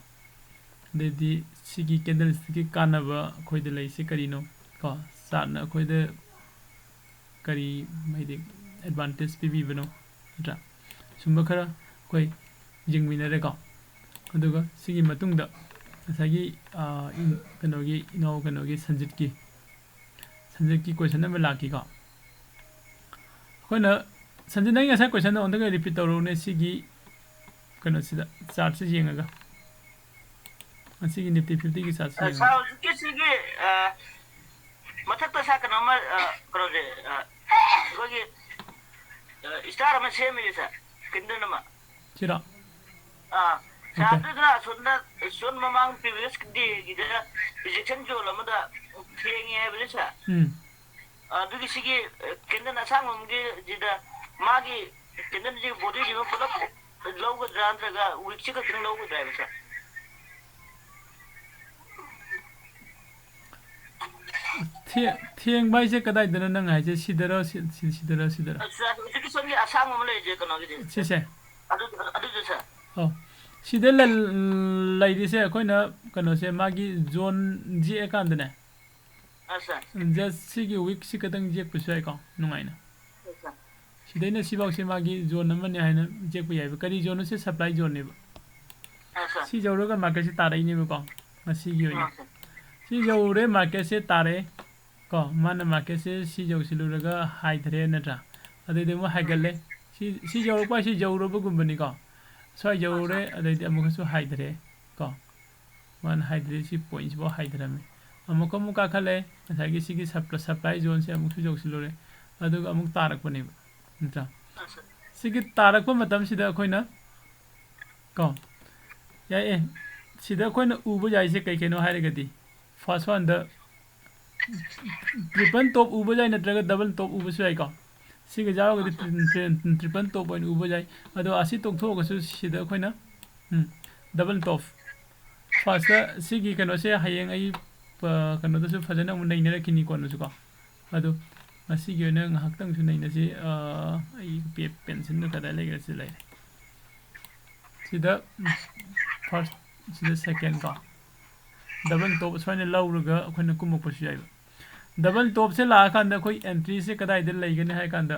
ꯑꯗꯩꯗꯤ ꯁꯤꯒꯤ candlestick ꯀꯤ ꯀꯥꯟꯅꯕ ꯑꯩꯈꯣꯏꯗ ꯂꯩꯁꯦ ꯀꯔꯤꯅꯣ ꯀꯣ? Chart ꯅ ꯑꯩꯈꯣꯏꯗ ꯀꯔꯤ, ꯍꯥꯏꯗꯤ, advantage ꯄꯤꯕꯤꯕꯅꯣ ꯅꯠꯇ꯭ꯔꯥ? ꯁꯨꯝꯕ ꯈꯔ ꯑꯩꯈꯣꯏ ꯌꯦꯡꯃꯤꯟꯅꯔꯦꯀꯣ꯫ ꯑꯗꯨꯒ ꯁꯤꯒꯤ ꯃꯇꯨꯡꯗ ꯉꯁꯥꯏꯒꯤ, ꯑꯥ, ꯏꯟ-, ꯀꯩꯅꯣꯒꯤ, ꯏꯅꯥꯎ ꯀꯩꯅꯣꯒꯤ ꯁꯟꯖꯤꯠꯀꯤ, ꯁꯟꯖꯤꯠꯀꯤ question ꯑꯃ ꯂꯥꯛꯈꯤꯀꯣ꯫ ꯑꯩꯈꯣꯏꯅ, ꯁꯟꯖꯤꯠ, ꯅꯪꯒꯤ ꯉꯁꯥꯏ question ꯗꯣ ꯑꯃꯨꯛꯇꯪꯒ repeat ꯇꯧꯔꯛꯎꯅꯦ, ꯁꯤꯒꯤ ꯀꯩꯅꯣꯁꯤꯗ, chart ꯁꯦ ꯌꯦꯡꯉꯒ꯫ ꯉꯁꯤꯒꯤ Nifty fifty ꯒꯤ chart ꯁꯦ ꯑ, ꯌꯦꯡꯉꯒ꯫ ꯁꯥꯔ, ꯍꯧꯖꯤꯛꯀꯤ ꯁꯤꯒꯤ, ꯑ, ꯃꯊꯛꯇ ꯁꯥꯔ ꯀꯩꯅꯣꯝꯃ, ꯑ, ꯀꯩꯅꯣꯁꯦ, ꯑ, ꯑꯩꯈꯣꯏꯒꯤ ꯏꯁꯇꯥꯔ ꯑꯃ ꯁꯦꯝꯃꯤꯁꯦ ꯁꯥꯔ, ꯀꯦꯟꯗꯜ ꯑꯃ꯫ ꯁꯤꯔꯣ? ꯑꯥ, Okay. ꯁꯥꯔ, ꯑꯗꯨꯗꯨꯅ ꯑꯁꯣꯝꯗ ꯁꯣꯝ ꯃꯃꯥꯡ previous day ꯒꯤꯗ rejection zone ꯑꯃꯗ ꯊꯦꯡꯉꯦ ꯍꯥꯏꯕꯅꯤ ꯁꯥꯔ꯫ ꯎꯝ꯫ ꯑꯗꯨꯒꯤ ꯁꯤꯒꯤ ꯀꯦꯟꯗꯜ ꯑꯁꯥꯡꯕ ꯑꯃꯒꯤꯁꯤꯗ ꯃꯥꯒꯤ ꯀꯦꯟꯗꯜꯁꯤ ꯕꯣꯗꯤꯁꯤꯃ ꯄꯨꯂꯞ ꯂꯧꯒꯗ꯭ꯔꯥ ꯅꯠꯇ꯭ꯔꯒ ꯋꯤꯛꯁꯤ ꯈꯛꯇꯪ ꯂꯧꯒꯗ꯭ꯔꯥ ꯍꯥꯏꯕ ꯁꯥꯔ? ꯊꯦ- ꯊꯦꯡꯕ ꯍꯥꯏꯁꯦ ꯀꯗꯥꯏꯗꯅꯣ ꯅꯪ ꯍꯥꯏꯁꯦ? ꯁꯤꯗꯔꯣ? ꯁꯤ- ꯁꯤ- ꯁꯤꯗꯔꯣ? ꯁꯤꯗꯔꯣ? ꯑꯁ, ꯍꯧꯖꯤꯛꯀꯤ ꯁꯣꯝꯒꯤ ꯑꯁꯥꯡꯕ ꯑꯃ ꯂꯩꯔꯤꯁꯦ ꯀꯩꯅꯣꯒꯤꯗꯤ? ꯁꯤꯁꯦ? ꯑꯗꯨ, ꯑꯗꯨꯗꯣ ꯁꯥꯔ꯫ ꯑꯣ, ꯁꯤꯗ ꯂ- ꯂꯩꯔꯤꯁꯦ ꯑꯩꯈꯣꯏꯅ ꯀꯩꯅꯣꯁꯦ, ꯃꯥꯒꯤ zone ꯌꯦꯛꯑꯀꯥꯟꯗꯅꯦ, ꯑꯁ, ꯁꯥꯔ꯫ just ꯁꯤꯒꯤ ꯋꯤꯛꯁꯤ ꯈꯛꯇꯪ ꯌꯦꯛꯄꯁꯨ ꯌꯥꯏꯀꯣ, ꯅꯨꯡꯉꯥꯏꯅ꯫ ꯑꯁ, ꯁꯥꯔ꯫ ꯁꯤꯗꯩꯅ ꯁꯤꯐꯥꯎꯁꯦ ꯃꯥꯒꯤ zone ꯑꯃꯅꯤ ꯍꯥꯏꯅ ꯌꯦꯛꯄ ꯌꯥꯏꯕ꯫ ꯀꯔꯤ zone ꯅꯣ? ꯁꯤ supply zone ꯅꯦꯕ꯫ ꯑꯁ, ꯁꯥꯔ꯫ ꯁꯤ ꯌꯧꯔꯒ market ꯁꯦ ꯇꯥꯔꯛꯏꯅꯦꯕꯀꯣ, ꯉꯁꯤꯒꯤ ꯑꯣꯏꯅ꯫ ꯑꯁ, ꯁꯥꯔ꯫ ꯁꯤ ꯌꯧꯔꯦ, market ꯁꯦ ꯇꯥꯔꯛꯑꯦ ꯀꯣ, ꯃꯥꯅ market ꯁꯦ ꯁꯤ ꯌꯧꯁꯤꯜꯂꯨꯔꯒ ꯍꯥꯏꯊꯔꯦ ꯅꯠꯇ꯭ꯔꯥ? ꯑꯗꯩꯗꯤ ꯑꯃꯨꯛ ꯍꯥꯏꯒꯠꯂꯦ꯫ ꯁꯤ ꯁꯤ ꯌꯧꯔꯛꯄ ꯍꯥꯏꯁꯤ ꯌꯧꯔꯕꯒꯨꯝꯕꯅꯤꯀꯣ꯫ ꯁ꯭ꯋꯥꯏ ꯌꯧꯔꯦ, ꯑꯗꯩꯗꯤ ꯑꯃꯨꯛꯀꯁꯨ ꯍꯥꯏꯊꯔꯦ ꯀꯣ꯫ ꯃꯥꯅ ꯍꯥꯏꯊꯔꯦ, ꯁꯤ point ꯁꯤꯐꯥꯎ ꯍꯥꯏꯊꯔꯝꯃꯦ꯫ ꯑꯃꯨꯛꯀ ꯑꯃꯨꯛ ꯀꯥꯈꯠꯂꯦ, ꯉꯁꯥꯏꯒꯤ ꯁꯤꯒꯤ sup- supply zone ꯁꯦ ꯑꯃꯨꯛꯁꯨ ꯌꯧꯁꯤꯜꯂꯨꯔꯦ, ꯑꯗꯨꯒ ꯑꯃꯨꯛ ꯇꯥꯔꯛꯄꯅꯦꯕ, ꯅꯠꯇ꯭ꯔꯥ? ꯑꯁ, ꯁꯥꯔ꯫ ꯁꯤꯒꯤ ꯇꯥꯔꯛꯄ ꯃꯇꯝꯁꯤꯗ ꯑꯩꯈꯣꯏꯅ ꯀꯣ, ꯌꯥꯏꯌꯦ, ꯁꯤꯗ ꯑꯩꯈꯣꯏꯅ ꯎꯕ ꯌꯥꯏꯁꯦ ꯀꯩ ꯀꯩꯅꯣ ꯍꯥꯏꯔꯒꯗꯤ, first one ꯗ triple top ꯎꯕ ꯌꯥꯏ, ꯅꯠꯇ꯭ꯔꯒ double top ꯎꯕꯁꯨ ꯌꯥꯏꯀꯣ꯫ ꯁꯤꯒ ꯌꯥꯎꯔꯒꯗꯤ triple top ꯑꯣꯏꯅ ꯎꯕ ꯌꯥꯏ꯫ ꯑꯗꯣ ꯑꯁꯤ ꯇꯣꯛꯊꯣꯛꯑꯒꯁꯨ ꯁꯤꯗ ꯑꯩꯈꯣꯏꯅ, ꯎꯝ, double top, first ꯇ ꯁꯤꯒꯤ ꯀꯩꯅꯣꯁꯦ ꯍꯌꯦꯡ ꯑꯩ, ꯑ, ꯀꯩꯅꯣꯗꯁꯨ ꯐꯖꯅ ꯑꯃꯨꯛ ꯅꯩꯅꯔꯛꯈꯤꯅꯤ ꯀꯣꯟꯅꯁꯨꯀꯣ꯫ ꯑꯗꯣ ꯉꯁꯤꯒꯤ ꯑꯣꯏꯅ ꯉꯥꯏꯍꯥꯛꯇꯪꯁꯨ ꯅꯩꯅꯁꯤ꯫ ꯑ, ꯑꯩ ꯄꯦ- pencil ꯗꯨ ꯀꯗꯥꯏ ꯂꯩꯈ꯭ꯔꯦ? ꯁꯤ ꯂꯩꯔꯦ꯫ ꯁꯤꯗ first, ꯁꯤꯗ second ꯀꯣ, double top ꯁꯨꯃꯥꯏꯅ ꯂꯧꯔꯒ ꯑꯩꯈꯣꯏꯅ ꯀꯨꯝꯃꯛꯄꯁꯨ ꯌꯥꯏꯕ꯫ Double top ꯁꯦ ꯂꯥꯛꯑꯀꯥꯟꯗ ꯑꯩꯈꯣꯏ entry ꯁꯦ ꯀꯗꯥꯏꯗ ꯂꯩꯒꯅꯤ ꯍꯥꯏ ꯀꯥꯟꯗ,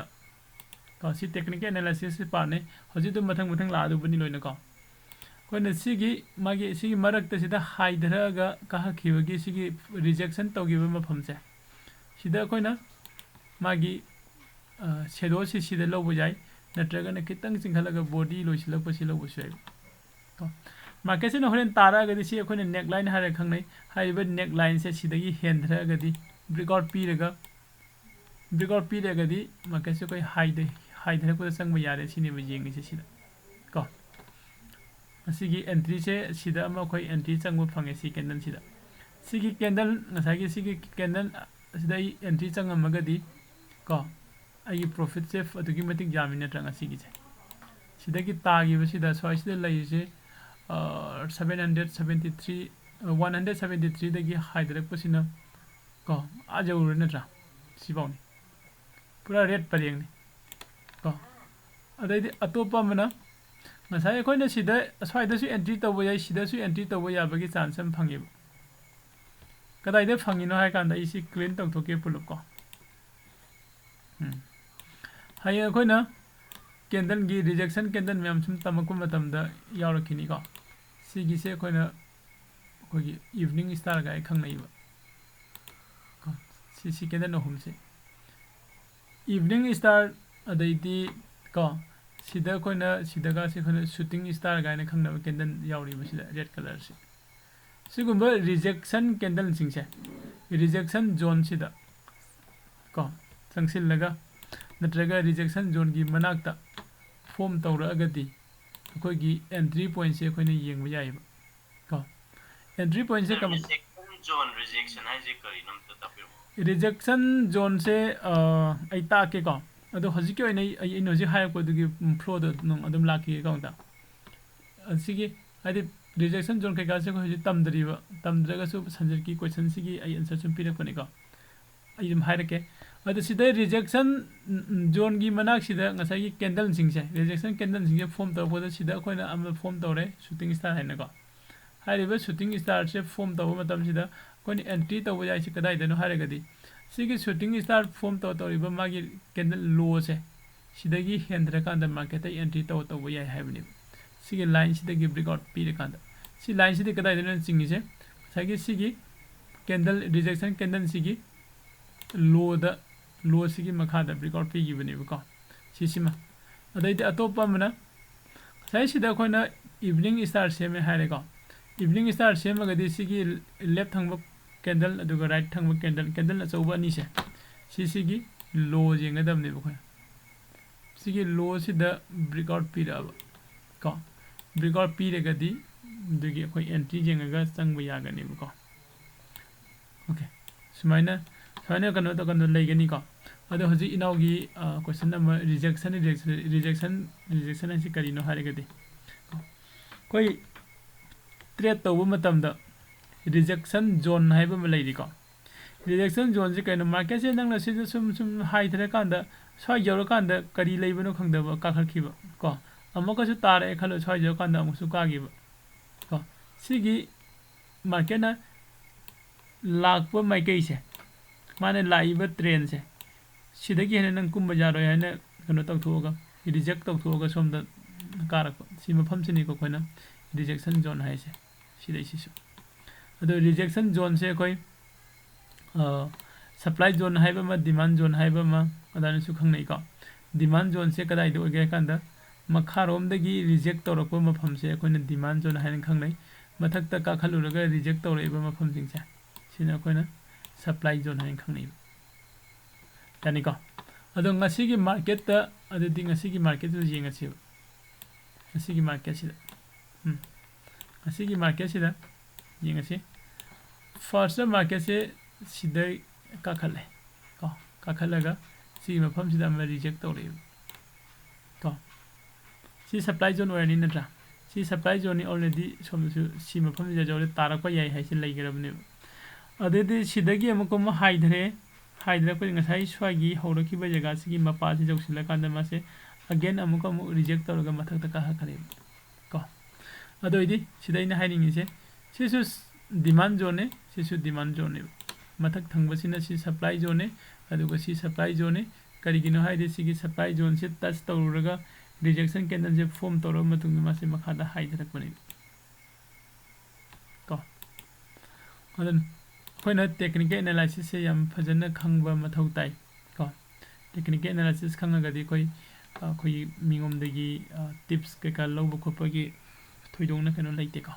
ꯀꯣ, ꯁꯤ technical analysis ꯀꯤ part ꯅꯤ꯫ ꯍꯧꯖꯤꯛ ꯑꯗꯨꯝ ꯃꯊꯪ ꯃꯊꯪ ꯂꯥꯛꯑꯗꯧꯕꯅꯤ ꯂꯣꯏꯅꯀꯣ꯫ ꯑꯩꯈꯣꯏꯅ ꯁꯤꯒꯤ, ꯃꯥꯒꯤ ꯁꯤꯒꯤ ꯃꯔꯛꯇ ꯁꯤꯗ ꯍꯥꯏꯊꯔꯛꯑꯒ ꯀꯥꯈꯠꯈꯤꯕꯒꯤ ꯁꯤꯒꯤ rejection ꯇꯧꯈꯤꯕ ꯃꯐꯝꯁꯦ, ꯁꯤꯗ ꯑꯩꯈꯣꯏꯅ ꯃꯥꯒꯤ, ꯑ, shadow ꯁꯤ ꯁꯤꯗ ꯂꯧꯕ ꯌꯥꯏ, ꯅꯠꯇ꯭ꯔꯒꯅ ꯈꯤꯇꯪ ꯆꯤꯡꯈꯠꯂꯒ body ꯂꯣꯏꯁꯤꯜꯂꯛꯄꯁꯤ ꯂꯧꯕꯁꯨ ꯌꯥꯏ꯫ ꯀꯣ, market ꯁꯤꯅ ꯍꯣꯔꯦꯟ ꯇꯥꯔꯛꯑꯒꯗꯤ ꯁꯤ ꯑꯩꯈꯣꯏꯅ neckline ꯍꯥꯏꯔꯒ ꯈꯪꯅꯩ꯫ ꯍꯥꯏꯔꯤꯕ neckline ꯁꯦ ꯁꯤꯗꯒꯤ ꯍꯦꯟꯊꯔꯛꯑꯒꯗꯤ, breakout ꯄꯤꯔꯒ breakout ꯄꯤꯔꯒꯗꯤ marketꯁꯦ ꯑꯩꯈꯣꯏ ꯍꯥꯏꯗ ꯍꯥꯏꯊꯔꯛꯄꯗ ꯆꯪꯕ ꯌꯥꯔꯦ ꯁꯤꯅꯦꯕ ꯌꯦꯡꯉꯤꯁꯦ ꯁꯤꯗ ꯀꯣ꯫ ꯃꯁꯤꯒꯤ entryꯁꯦ ꯁꯤꯗ ꯑꯃ ꯑꯩꯈꯣꯏ entry ꯆꯪꯕ ꯐꯪꯉꯦ ꯁꯤ candleꯁꯤꯗ꯫ ꯁꯤꯒꯤ candle ꯉꯁꯥꯏꯒꯤ ꯁꯤꯒꯤ candle ꯑꯁꯤꯗ ꯑꯩ entry ꯆꯪꯉꯝꯃꯒꯗꯤ ꯀꯣ ꯑꯩꯒꯤ profitꯁꯦ ꯑꯗꯨꯛꯀꯤ ꯃꯇꯤꯛ ꯌꯥꯝꯃꯤ ꯅꯠꯇ꯭ꯔꯥ ꯉꯁꯤꯒꯤꯁꯦ꯫ ꯁꯤꯗꯒꯤ ꯇꯥꯈꯤꯕꯁꯤꯗ ꯁ꯭ꯋꯥꯏꯁꯤꯗ ꯂꯩꯔꯤꯁꯦ seven hundred seventy three, one hundred seventy threeꯗꯒꯤ ꯍꯥꯏꯊꯔꯛꯄꯁꯤꯅ ꯀꯣ ꯑꯥ ꯌꯧꯔꯨꯔꯦ ꯅꯠꯇ꯭ꯔꯥ? ꯁꯤꯐꯥꯎꯅꯤ꯫ ꯄꯨꯔꯥ red ꯄꯔꯦꯡꯅꯤ ꯀꯣ꯫ ꯑꯗꯩꯗꯤ ꯑꯇꯣꯞꯄ ꯑꯃꯅ ꯉꯁꯥꯏ ꯑꯩꯈꯣꯏꯅ ꯁꯤꯗ ꯑꯁ꯭ꯋꯥꯏꯗꯁꯨ entry ꯇꯧꯕ ꯌꯥꯏ, ꯁꯤꯗꯁꯨ entry ꯇꯧꯕ ꯌꯥꯕꯒꯤ chance ꯑꯃ ꯐꯪꯉꯦꯕ꯫ ꯀꯗꯥꯏꯗ ꯐꯪꯉꯤꯅꯣ ꯍꯥꯏ ꯀꯥꯟꯗ ꯑꯩ ꯁꯤ clean ꯇꯧꯊꯣꯛꯀꯦ ꯄꯨꯂꯞ ꯀꯣ꯫ ꯎꯝ꯫ ꯍꯌꯦꯡ ꯑꯩꯈꯣꯏꯅ candleꯒꯤ rejection candle ꯃꯌꯥꯝ ꯁꯨꯝ ꯇꯝꯃꯛꯄ ꯃꯇꯝꯗ ꯌꯥꯎꯔꯛꯈꯤꯅꯤꯀꯣ꯫ ꯁꯤꯒꯤꯁꯦ ꯑꯩꯈꯣꯏꯅ ꯑꯩꯈꯣꯏꯒꯤ evening star ꯀꯥꯏ ꯈꯪꯅꯩꯕ꯫ ꯀꯣ, ꯁꯤ, ꯁꯤ candle ꯑꯍꯨꯝꯁꯦ evening star, ꯑꯗꯩꯗꯤ ꯀꯣ ꯁꯤꯗ ꯑꯩꯈꯣꯏꯅ ꯁꯤꯗꯒꯁꯦ ꯑꯩꯈꯣꯏꯅ shooting star ꯀꯥꯏꯅ ꯈꯪꯅꯕ candle ꯌꯥꯎꯔꯤꯕ ꯁꯤꯗ red colourꯁꯦ꯫ ꯁꯤꯒꯨꯝꯕ rejection candleꯁꯤꯡꯁꯦ rejection zoneꯁꯤꯗ ꯀꯣ ꯆꯪꯁꯤꯜꯂꯒ ꯅꯠꯇ꯭ꯔꯒ rejection zoneꯒꯤ ꯃꯅꯥꯛꯇ form ꯇꯧꯔꯛꯑꯒꯗꯤ ꯑꯩꯈꯣꯏꯒꯤ entry pointꯁꯦ ꯑꯩꯈꯣꯏꯅ ꯌꯦꯡꯕ ꯌꯥꯏꯑꯕ ꯀꯣ꯫ Entry pointꯁꯦ ꯀꯃ- Rejection zone, rejection ꯍꯥꯏꯁꯦ ꯀꯔꯤꯅꯣ ꯑꯝꯇ ꯇꯥꯛꯄꯤꯔꯝꯃꯣ꯫ Rejection zoneꯁꯦ ꯑꯩ ꯇꯥꯛꯀꯦꯀꯣ꯫ ꯑꯗꯣ ꯍꯧꯖꯤꯛꯀꯤ ꯑꯣꯏꯅ ꯑꯩ ꯑꯩꯅ ꯍꯧꯖꯤꯛ ꯍꯥꯏꯔꯛꯄꯗꯨꯒꯤ flowꯗ ꯑꯗꯨꯝ ꯑꯗꯨꯝ ꯂꯥꯛꯈꯤꯒꯦꯀꯣ ꯑꯝꯇ꯫ ꯑꯁꯤꯒꯤ ꯍꯥꯏꯗꯤ rejection zone ꯀꯩꯀꯥꯁꯦ ꯑꯩꯈꯣꯏ ꯍꯧꯖꯤꯛ ꯇꯝꯗ꯭ꯔꯤꯕ, ꯇꯝꯗ꯭ꯔꯒꯁꯨ ꯁꯟꯖꯤꯠꯀꯤ questionꯁꯤꯒꯤ ꯑꯩ answer ꯁꯨꯝ ꯄꯤꯔꯛꯄꯅꯤꯀꯣ꯫ ꯑꯩ ꯑꯗꯨꯝ ꯍꯥꯏꯔꯛꯀꯦ꯫ ꯑꯗꯣ ꯁꯤꯗ rejection zoneꯒꯤ ꯃꯅꯥꯛꯁꯤꯗ ꯉꯁꯥꯏꯒꯤ candleꯁꯤꯡꯁꯦ, rejection candleꯁꯤꯡꯁꯦ form ꯇꯧꯔꯛꯄꯗ ꯁꯤꯗ ꯑꯩꯈꯣꯏꯅ ꯑꯃ form ꯇꯧꯔꯦ, shooting star ꯍꯥꯏꯅꯀꯣ꯫ ꯍꯥꯏꯔꯤꯕ shooting starꯁꯦ form ꯇꯧꯕ ꯃꯇꯝꯁꯤꯗ ꯑꯩꯈꯣꯏꯅ entry ꯇꯧꯕ ꯌꯥꯏꯁꯦ ꯀꯗꯥꯏꯗꯅꯣ ꯍꯥꯏꯔꯒꯗꯤ ꯁꯤꯒꯤ shooting star form ꯇꯧ ꯇꯧꯔꯤꯕ ꯃꯥꯒꯤ candle lowꯁꯦ ꯁꯤꯗꯒꯤ ꯍꯦꯟꯊꯔꯀꯥꯟꯗ marketꯇ entry ꯇꯧ ꯇꯧꯕ ꯌꯥꯏ ꯍꯥꯏꯕꯅꯦꯕ꯫ ꯁꯤꯒꯤ lineꯁꯤꯗꯒꯤ breakout ꯄꯤꯔꯀꯥꯟꯗ ꯁꯤ lineꯁꯤꯗꯤ ꯀꯗꯥꯏꯗꯅꯣ ꯆꯤꯡꯉꯤꯁꯦ? ꯉꯁꯥꯏꯒꯤ ꯁꯤꯒꯤ candle, rejection candleꯁꯤꯒꯤ lowꯗ, lowꯁꯤꯒꯤ ꯃꯈꯥꯗ breakout ꯄꯤꯈꯤꯕꯅꯦꯕꯀꯣ ꯁꯤꯁꯤꯃ꯫ ꯑꯗꯩꯗꯤ ꯑꯇꯣꯞꯄ ꯑꯃꯅ ꯉꯁꯥꯏ ꯁꯤꯗ ꯑꯩꯈꯣꯏꯅ evening star ꯁꯦꯝꯃꯦ ꯍꯥꯏꯔꯦꯀꯣ꯫ Evening star ꯁꯦꯝꯃꯒꯗꯤ ꯁꯤꯒꯤ left ꯊꯪꯕ candle ꯑꯗꯨꯒ right ꯊꯪꯕ candle, candle ꯑꯆꯧꯕ ꯑꯅꯤꯁꯦ ꯁꯤꯁꯤꯒꯤ ꯂꯣ ꯌꯦꯡꯒꯗꯕꯅꯦꯕ ꯑꯩꯈꯣꯏ꯫ ꯁꯤꯒꯤ ꯂꯣꯁꯤꯗ ꯕ꯭ꯔꯦꯛꯑꯥꯎꯠ ꯄꯤꯔꯛꯑꯕ ꯀꯣ, ꯕ꯭ꯔꯦꯛꯑꯥꯎꯠ ꯄꯤꯔꯒꯗꯤ ꯑꯗꯨꯒꯤ ꯑꯩꯈꯣꯏ ꯑꯦꯟꯇ꯭ꯔꯤ ꯌꯦꯡꯉꯒ ꯆꯪꯕ ꯌꯥꯒꯅꯦꯕꯀꯣ꯫ ꯑꯣꯀꯦ, ꯁꯨꯃꯥꯏꯅ ꯁꯨꯃꯥꯏꯅ ꯀꯩꯅꯣ ꯇꯧ ꯀꯩꯅꯣ ꯂꯩꯒꯅꯤꯀꯣ꯫ ꯑꯗꯣ ꯍꯧꯖꯤꯛ ꯏꯅꯥꯎꯒꯤ ꯀꯣꯏꯁꯟ ꯑꯃ, ꯔꯤꯖꯦꯛꯁꯟ ꯔꯤꯖꯦꯛꯁꯟ ꯔꯤꯖꯦꯛꯁꯟ ꯔꯤꯖꯦꯛꯁꯟ ꯍꯥꯏꯁꯤ ꯀꯔꯤꯅꯣ ꯍꯥꯏꯔꯒꯗꯤ, ꯑꯩꯈꯣꯏ ꯇ꯭ꯔꯦꯠ ꯇꯧꯕ ꯃꯇꯝꯗ ꯔꯤꯖꯦꯛꯁꯟ ꯖꯣꯟ ꯍꯥꯏꯕ ꯑꯃ ꯂꯩꯔꯤꯀꯣ꯫ ꯔꯤꯖꯦꯛꯁꯟ ꯖꯣꯟꯁꯦ ꯀꯩꯅꯣ? ꯃꯥꯔꯀꯦꯠꯁꯦ ꯅꯪꯅ ꯁꯤꯗ ꯁꯨꯝ ꯁꯨꯝ ꯍꯥꯏꯊꯔꯀꯥꯟꯗ ꯁ꯭ꯋꯥꯏ ꯌꯧꯔꯀꯥꯟꯗ ꯀꯔꯤ ꯂꯩꯕꯅꯣ ꯈꯪꯗꯕ ꯀꯥꯈꯠꯈꯤꯕ ꯀꯣ꯫ ꯑꯃꯨꯛꯀꯁꯨ ꯇꯥꯔꯛꯑꯦ ꯈꯜꯂꯣ, ꯁ꯭ꯋꯥꯏ ꯌꯧꯔꯀꯥꯟꯗ ꯑꯃꯨꯛꯁꯨ ꯀꯥꯈꯤꯕ ꯀꯣ꯫ ꯁꯤꯒꯤ ꯃꯥꯔꯀꯦꯠꯅ ꯂꯥꯛꯄ ꯃꯥꯏꯀꯩꯁꯦ, ꯃꯥꯅ ꯂꯥꯛꯏꯕ ꯇ꯭ꯔꯦꯟꯁꯦ, ꯁꯤꯗꯒꯤ ꯍꯦꯟꯅ ꯅꯪ ꯀꯨꯝꯕ ꯌꯥꯔꯣꯏ ꯍꯥꯏꯅ ꯀꯩꯅꯣ ꯇꯧꯊꯣꯛꯑꯒ, ꯔꯤꯖꯦꯛ ꯇꯧꯊꯣꯛꯑꯒ ꯁꯣꯝꯗ ꯀꯥꯔꯛꯄ꯫ ꯁꯤ ꯃꯐꯝꯁꯤꯅꯤꯀꯣ ꯑꯩꯈꯣꯏꯅ ꯔꯤꯖꯦꯛꯁꯟ ꯖꯣꯟ ꯍꯥꯏꯁꯦ, ꯁꯤꯗꯩꯁꯤꯁꯨ꯫ ꯑꯗꯣ ꯔꯤꯖꯦꯛꯁꯟ ꯖꯣꯟꯁꯦ ꯑꯩꯈꯣꯏ ꯁꯄ꯭ꯂꯥꯏ ꯖꯣꯟ ꯍꯥꯏꯕ ꯑꯃ, ꯗꯤꯃꯥꯟ ꯖꯣꯟ ꯍꯥꯏꯕ ꯑꯃ ꯑꯗꯨꯃꯥꯏꯅꯁꯨ ꯈꯪꯅꯩꯀꯣ꯫ ꯗꯤꯃꯥꯟ ꯖꯣꯟꯁꯦ ꯀꯗꯥꯏꯗ ꯑꯣꯏꯒꯦ ꯍꯥꯏ ꯀꯥꯟꯗ, ꯃꯈꯥꯔꯣꯝꯗꯒꯤ ꯔꯤꯖꯦꯛ ꯇꯧꯔꯛꯄ ꯃꯐꯝꯁꯦ ꯑꯩꯈꯣꯏꯅ ꯗꯤꯃꯥꯟ ꯖꯣꯟ ꯍꯥꯏꯅ ꯈꯪꯅꯩ꯫ ꯃꯊꯛꯇ ꯀꯥꯈꯠꯂꯨꯔꯒ ꯔꯤꯖꯦꯛ ꯇꯧꯔꯛꯏꯕ ꯃꯐꯝꯁꯤꯡꯁꯦ, ꯁꯤꯅ ꯑꯩꯈꯣꯏꯅ ꯁꯄ꯭ꯂꯥꯏ ꯖꯣꯟ ꯍꯥꯏꯅ ꯈꯪꯅꯩꯕ꯫ ꯌꯥꯅꯤꯀꯣ? ꯑꯗꯣ ꯉꯁꯤꯒꯤ ꯃꯥꯔꯀꯦꯠꯇ, ꯑꯗꯨꯗꯤ ꯉꯁꯤꯒꯤ ꯃꯥꯔꯀꯦꯠꯇꯨ ꯌꯦꯡꯉꯁꯦꯕ꯫ ꯉꯁꯤꯒꯤ ꯃꯥꯔꯀꯦꯠꯁꯤꯗ, ꯎꯝ, ꯉꯁꯤꯒꯤ ꯃꯥꯔꯀꯦꯠꯁꯤꯗ ꯌꯦꯡꯉꯁꯤ꯫ ꯐꯥꯔꯁꯇ ꯃꯥꯔꯀꯦꯠꯁꯦ ꯁꯤꯗ ꯀꯥꯈꯠꯂꯦ ꯀꯣ, ꯀꯥꯈꯠꯂꯒ ꯁꯤꯒꯤ ꯃꯐꯝꯁꯤꯗ ꯑꯃ ꯔꯤꯖꯦꯛ ꯇꯧꯔꯛꯑꯦꯕ ꯀꯣ꯫ ꯁꯤ ꯁꯄ꯭ꯂꯥꯏ ꯖꯣꯟ ꯑꯣꯏꯔꯅꯤ ꯅꯠꯇ꯭ꯔꯥ? ꯁꯤ ꯁꯄ꯭ꯂꯥꯏ ꯖꯣꯟꯅꯤ, already ꯁꯣꯝꯗꯁꯨ ꯁꯤ ꯃꯐꯝꯁꯤꯗ ꯌꯧꯔꯦ, ꯇꯥꯔꯛꯄ ꯌꯥꯏ ꯍꯥꯏꯁꯦ ꯂꯩꯈ꯭ꯔꯕꯅꯦꯕ꯫ ꯑꯗꯩꯗꯤ ꯁꯤꯗꯒꯤ ꯑꯃꯨꯛꯀ ꯑꯃꯨꯛ ꯍꯥꯏꯊꯔꯦ, ꯍꯥꯏꯊꯔꯛꯄꯁꯦ ꯉꯁꯥꯏ ꯁ꯭ꯋꯥꯏꯒꯤ ꯍꯧꯔꯛꯈꯤꯕ ꯖꯒꯥꯁꯤꯒꯤ ꯃꯄꯥꯁꯤ ꯌꯧꯁꯤꯜꯂꯀꯥꯟꯗ ꯃꯥꯁꯦ again ꯑꯃꯨꯛꯀ ꯑꯃꯨꯛ ꯔꯤꯖꯦꯛ ꯇꯧꯔꯒ ꯃꯊꯛꯇ ꯀꯥꯈꯠꯈ꯭ꯔꯦꯕ ꯀꯣ꯫ ꯑꯗꯨ ꯑꯣꯏꯗꯤ ꯁꯤꯗ ꯑꯩꯅ ꯍꯥꯏꯅꯤꯡꯉꯤꯁꯦ, ꯁꯤꯁꯨ ꯗꯤꯃꯥꯟ ꯖꯣꯟꯅꯦ, ꯁꯤꯁꯨ ꯗꯤꯃꯥꯟ ꯖꯣꯟꯅꯦꯕ꯫ ꯃꯊꯛ ꯊꯪꯕꯁꯤꯅ ꯁꯤ ꯁꯄ꯭ꯂꯥꯏ ꯖꯣꯟꯅꯦ, ꯑꯗꯨꯒ ꯁꯤ ꯁꯄ꯭ꯂꯥꯏ ꯖꯣꯟꯅꯦ꯫ ꯀꯔꯤꯒꯤꯅꯣ ꯍꯥꯏꯗꯤ ꯁꯤꯒꯤ ꯁꯄ꯭ꯂꯥꯏ ꯖꯣꯟꯁꯦ ꯇꯆ ꯇꯧꯔꯨꯔꯒ ꯔꯤꯖꯦꯛꯁꯟ ꯀꯦꯟꯗꯜꯁꯦ ꯐꯣꯝ ꯇꯧꯔꯕ ꯃꯇꯨꯡꯗ ꯃꯥꯁꯦ ꯃꯈꯥꯗ ꯍꯥꯏꯊꯔꯛꯄꯅꯦꯕ ꯀꯣ꯫ ꯑꯗꯨꯅ ꯑꯩꯈꯣꯏꯅ ꯇꯦꯛꯅꯤꯀꯦꯜ ꯑꯦꯅꯥꯂꯥꯏꯁꯤꯁꯁꯦ ꯌꯥꯝ ꯐꯖꯅ ꯈꯪꯕ ꯃꯊꯧ ꯇꯥꯏ ꯀꯣ꯫ ꯇꯦꯛꯅꯤꯀꯦꯜ ꯑꯦꯅꯥꯂꯥꯏꯁꯤꯁ ꯈꯪꯉꯒꯗꯤ ꯑꯩꯈꯣꯏ, ꯑꯩꯈꯣꯏꯒꯤ ꯃꯤꯉꯣꯝꯗꯒꯤ ꯇꯤꯞꯁ ꯀꯩꯀꯥ ꯂꯧꯕ ꯈꯣꯠꯄꯒꯤ ꯊꯣꯏꯗꯣꯛꯅ ꯀꯩꯅꯣ ꯂꯩꯇꯦꯀꯣ꯫